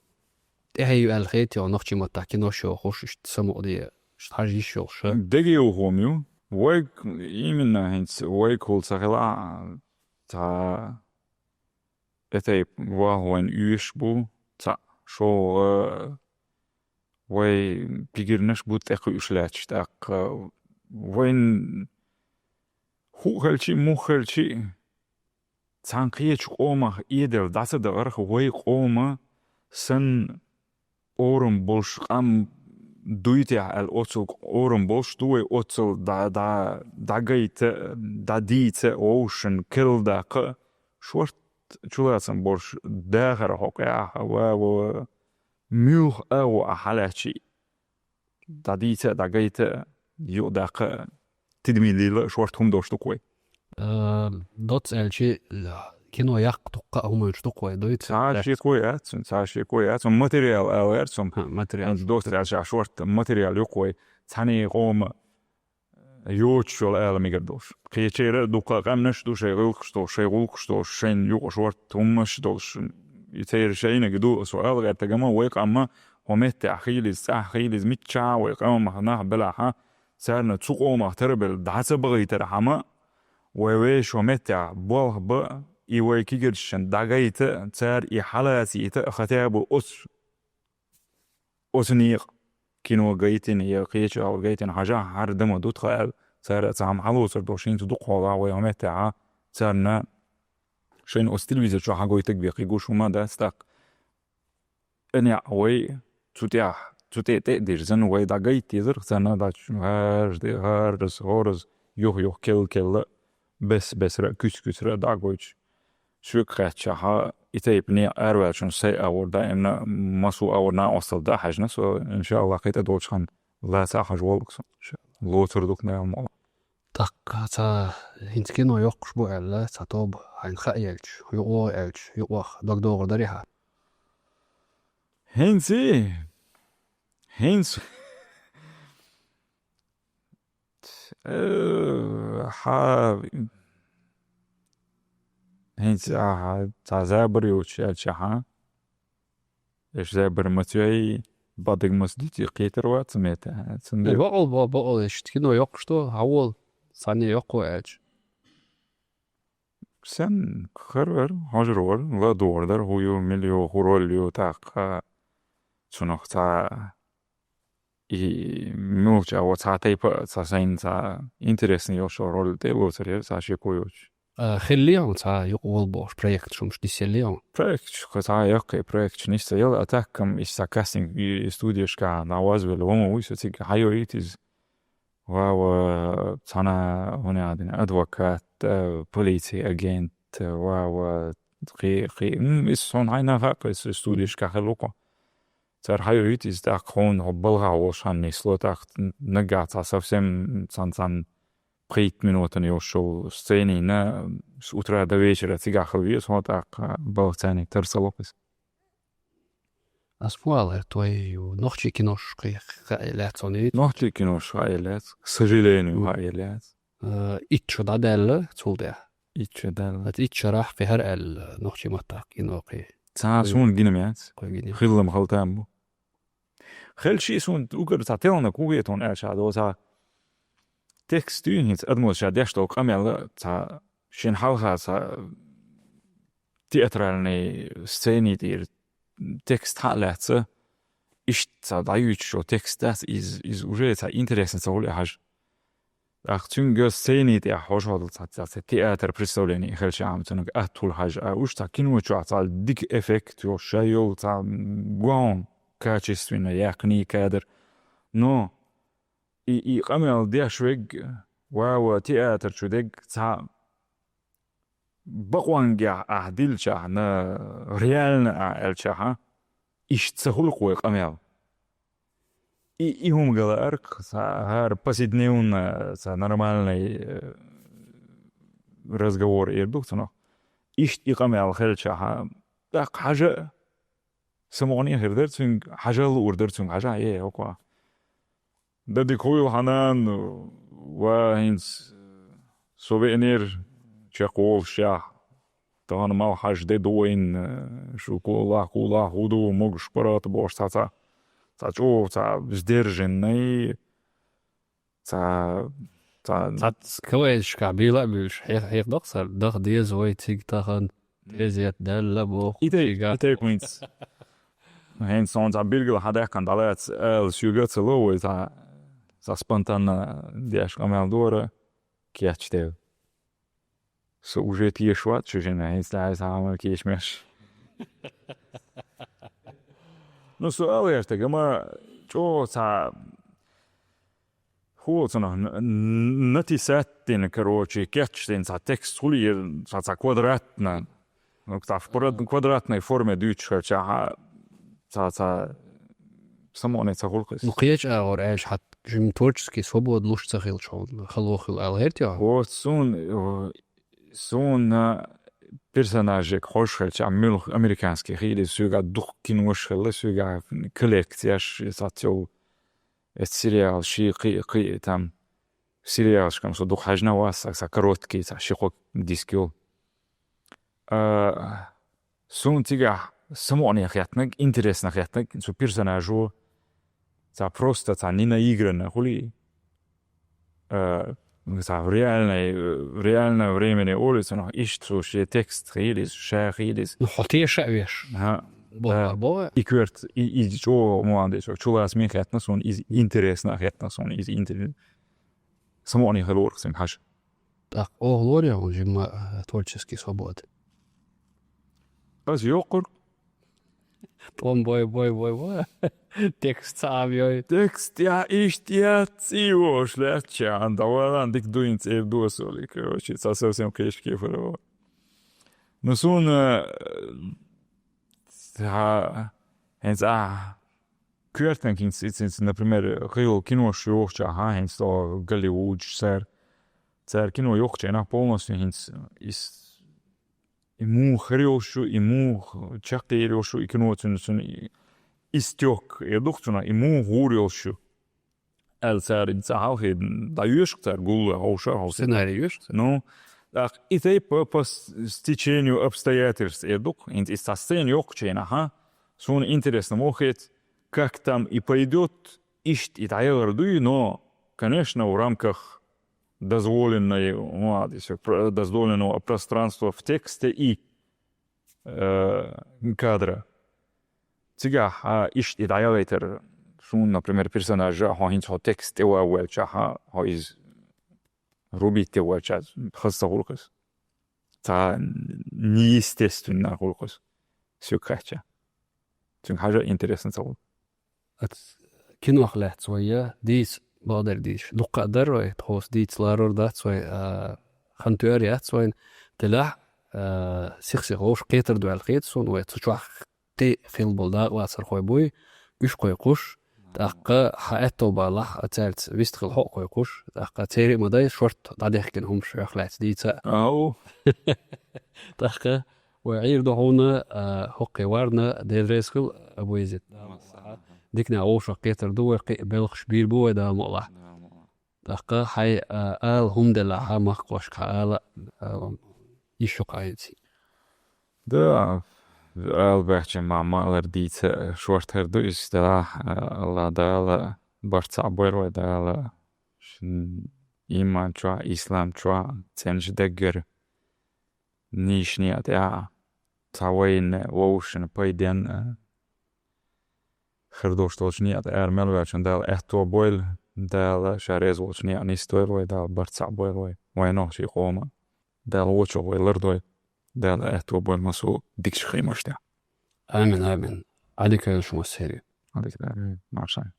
тӀаьхье ю аьлла хетий хьуна, нохчий маттахь кинош йохуш, иштта самукъаде, иштта хьажа йиш йолуш, а? Дегайовхо ю. Вайг, именно хӀинца вайгахула ца хила, цхьа этайп ваха вайн оьшуш бу, цхьаъ шолгӀа вай пигирнаш бу тӀекхуьуш лаьтташ, тӀаккха вайн хӀуъ хилчи а, мух хилчи а, цхьана кхечу къомах эдел дӀа ца дахарх, вай къома санна орам болуш къам дуй техьа аьлла, оццул орам болуш ду вай, оццул дӀа-, дӀа-, дӀагайта, дӀадийца а вовшашна керла даккха а, шорта чулацам болуш дахар хьокъехь а, ва, ва, муьлха агӀо ахь хьалаьцчи, дӀадийца а, дӀагайта а, юкъадаккха а, тидаме лелла а шорта хӀума долуш ду-кх вай. Э, доцца аьлчи, кино яккха дуккха а хӀуманаш ду-кх вай, дуй? Цхьа шеко яц, цхьа шеко яц, материал ала яц, хӀа, материал. Доцца аьлча шорта материал ю-кх вай, цхьана къома йоцуш йолу ала мегар долуш. Кхечеран а дуккха а къаьмнаш ду, шайн гӀуллакхаш долуш, шайн гӀуллакхаш долуш, шайна юкъа шорта хӀуманаш долуш. И церан шайниг ду, со ала гӀертарг ма вай къамма, хӀокху меттехь хийла иза, цӀахь хийла иза, миччахьа вай къомах нах белахь а, царна цу къомах тарбелла дӀа ца бахийтархьама, вай вешан меттехь болх бан а, и вай кегийрхошна дӀагайта а, цара и хьалацийта а, хотя бы оцу, оцу некъа кино гайтина я кхечу агӀор гайтина хьажахь, хӀара дан ма ду тхан аьлла, цара цхьа хӀума хьалоцур долуш хӀинца дукха хьолахь вай хӀокху меттехь а, царна шайна оцу телевизор чохь хьагойтург бен кхин гуш хӀума дац тӀаккха. ТӀе неӀ вай цу тӀехь, цу тӀе тӀе а дирзина, вай дӀагайта дезарх царна дӀачу гӀараш де, гӀарас, гӀораз, юх-юх, кел-келла, бес-бесара, куьц-куьцара дӀа а гойтуш. Соьга хаьттичахьа, и тайпа некъ араваьллачун сай агӀор даимна, массо а агӀор накъосталла дан а хьаьжна, со, иншааллахӀ, кхин тӀедолчу ханна лаца а хьажа воллуг со. Лоцур ду-кх мел ма. ТӀаккха цхьа хӀинца кино йоккхуш бу аьлла, цхьа тоба хьайна хаа елча, юкъа вогӀу аьлча, юкъах дог догӀур дарий хьан? ХӀинца? ХӀинца? Э, хьа-, хӀинца ахьа цхьа забар йоцуш аьлча хьан? Эш забар ма цой, бадыг мас дити кхетар вац мета. Цундела бакъал, ба-, бакъал иштта кино йоккхуш ду, хьавол, цхьанне йоккхо аьлча. Сен хар вар, хьожар вар, ла догӀар дар, хӀу ю, мил ю, хӀу роль ю, тӀаккха цунах цхьа и муьлхача а цхьа тайпа а, цхьа сайна цхьа интересный йолчу роль тӀе а лоцур яра, цхьа шеко йоцуш. А, хиллий хьуна цхьа юкъа волу бохуш проект, шумаш диселлий хьуна? Проект, кху цхьа яккхий проект нисса яла, а так-м иштта кастинг и студияшка дӀавазвелла ван вуй, со цига хьайойийта иза. Ва, ва, цхьана, хӀуна а дина, адвокат, э, полицин агент, ва, ва, кхи-, кхи-, м, иза хьуна хьайна хаьа, иза студияшка хилла ву-кх. Цара хьайойийта иза, тӀаккха хьуна хьо балхахь волуш хьан нисло, тӀаккха наггахь цхьа совсем цхьана-цхьана пхийтта минотана йолуш йолу сценина, с утра до вечера цигахь хила веза хьо, тӀаккха балха царниг тарсало иза. Ас фу алар, твой нохчий кинош кхы-, кхы лаьцо не вит? Нохчий кинош кхы лаьц, к сожалению, кхы лаьц. Э, итт шу дӀадаьлла, цул тӀехь. Итт шу даьлла. Ат итт шарахь кхы хӀара аьлла, нохчий маттахь кино кхы. Цхьа суна гина меца. Кхы гина. Хиллам халтам бу. Хелчи суна угар цхьа телна кугетон аьлча, до цхьа текст ю, хӀинца адамо ша деш долу къамел цхьа шен хьалха цхьа театральный сцени тӀера текст хьа а лаьцна, иштта цхьа дӀаюьйтуш йолу текст дац, из, из уже цхьа интересно ца хуьлу хьажа. ТӀаккха цуьнга сцени тӀехь хьожа хьо цхьа, цхьа, цхьа театр представление хилча, цуьнга атта хуьлу хьажа. А уьш цхьа кино чохь цхьа дика эффект йолуш, ша йолу цхьа гон качественно яьккхина кадр. Но и, и къамел деш верг, ва, ва, театр чу дерг цхьа бакъонгехь ахь дилчахь, на реально ахь аьлчахьа, иштта ца хуьлу-кх вай къамел. И, и хӀума гала аркх, ца, хӀара повседневно, ца, нормальный, э, разговор эр ду-кх цунах. Иштта и къамел хилчахьа, тӀаккха хьажа а, самукъане хир дара цуьнга, хьажа а луур дара цуьнга, хьажа, э, оква. Дан дика хуьйла хьанан, ва хӀинца со веанера чекхволушехь, тахана мал хьажа де ду вайна, шу кулахь, кулахь хӀу ду, могуш паргӀата бохуш, цхьа, цхьа, цхьа чӀогӀа, цхьа сдержанный, цхьа, цхьа, цхьа КВН-шкахь бийла а буьйлуш, хьех-, хьехдо-кх цара, даха деза вай цига тахана. Дезет даьлла боху. И тей, и тей хӀинца. ХӀинца сон цхьа билггал хьан даьккхина дӀалаца ала соьга а ца ло вай, цхьа, цхьа спонтанно деш къамел дора, кечдевлла. Со уже теша вац шу жина, хӀинца даьлла цхьа хьамал кечмеш. Ну, со ала гӀертаг, амма чӀогӀа цхьа хӀу цунах н-, н-, натисать дина, короче, кечдина цхьа текст хуьлийра, цхьа, цхьа квадратна, ну, цхьа в квадрат-, квадратной форме дуьйцуш хилчахьа, цхьа, цхьа самукъане ца хуьлу-кх иза. Ну, кхечу агӀор аьлча, хьан жима творческий свобода луш ца хилча, хьуна хало хила ала гӀерта хьо? Вот суна, э, суна персонажега хьожуш хилча, муьлха американский хила иза, соьга дукха кинош хилла, соьга коллекцияш, цхьа цо Эцу сериал ши кхи, кхи там сериалшкам со дукха хьаьжна вац, сан короткий, сан ши-кхо диск йолу. А, суна цигахь самукъане хеттнаг, интересно хеттнаг, цу персонажо ца просто ца не наигранно хуьлий. А, ца в реальной, в реальном времени улицу, но иштта цу шен текст хилис, ша хилис. Ну, хьо теша а веш. Ага. Бо-, да. Бо-, и кверт, и, и чо молодец, чулас мин хеттна суна, из интересно хеттна суна, из интерес. Самуани хилур син хаш. Так, оглор я, он жимма, а, творческий свобод. Аз йоккур. Тон бой, бой, бой, бой. Текст сам йой. Текст я, ишт я, цивош ляча, ан давалан дик дуин цев досули, короче, ца совсем кешке фуро. Ну, суна, э, ха, хӀинца, а, коьртаниг хӀинца, хӀинца, хӀинца, например, хила кинош йохча, ха, хӀинца то Голливуд, цар, цар кино йохча, нах полностью хӀинца, ис, и мух хир йолшу, и мух чаккхир йолшу, и кино цун, цун, и, истёк, и дух цуна, и мух гӀур йолшу. Аьлла цара ца хьалхе дӀайоьшуш цара гулла, ховша, ховша. Сценарий йоьшуш цара? Ну, так, и тей по, по с-, стечению обстоятельств, э, дук, ин, и со сцена йоккхучейна, ха? Суна интересно мохет, как там и пойдёт, ишт и дӀайгӀар дуй, но, конечно, в рамках дозволенной, ну, а, если про-, дозволенного пространства в тексте и э, кадра. Цигахь, а, ишт и дӀаялайтар, шун, например, персонажа, хьо хӀинца хьо текст тӀе ван ваьлча, хьо, хьо из рубить тӀе ваьлча, хаза ца гӀулакхас. Ца неестественно гӀулакхас. Сюк хача. Цуьнга хьажа интересно ца гӀулакх. Ат кинох лаьцна вай я, дийца бакъдерг дийца. Дуккха а дара вай, тхоса дийца ларор дац вай, а, хан тоьар яц вайн. Делахь, а, сих-сих вовш кхетар дуьхьал хета суна вай. Цу чохь тӀе хила болу дакъалацархой буй, уьш кхойкхуш. ТӀаккха хьан аьтту балахь, а цаьрца вист хила хьо а кхойкхуш. ТӀаккха церан а ма дай, шорт дӀадехкина хӀумаш хьох лаьцна дийца. Ау. ТӀаккха Вай Ӏийр ду хьуна, а, хӀокхе варна, Дела реза хила, Абу Язид. Дикна вовшах кхетар ду, вай кхи белхаш бийр бу вай Дала мукъалахь. ТӀаккха хьай, а, ала хӀума делахь, махкошка ала, а, йиш ю кхайинци. Да, ала баьхча ма малар дийца шортар ду иза делахь, а, Аллах Дала барт цхьаъ бойр вай Дала. Шин иман чохь, ислам чохь, цӀенчу даггара нийсачу некъа тӀехь, цхьа вайна вовшашна пайденна, хир долуш долчу некъа тӀе ара мел ваьллачун Дала аьтто бойла, Дала ша реза волчу некъа нисдойла вай, Дала барт цхьаъ бойла вай, вайн нохчийн къоман. Дала вочух вай лардойла, Дала аьтто бойла массо а дикачу хиамаш тӀехь. Амин, амин. Ӏадика йолуш массерий. Ӏадика, амин. Маршалла.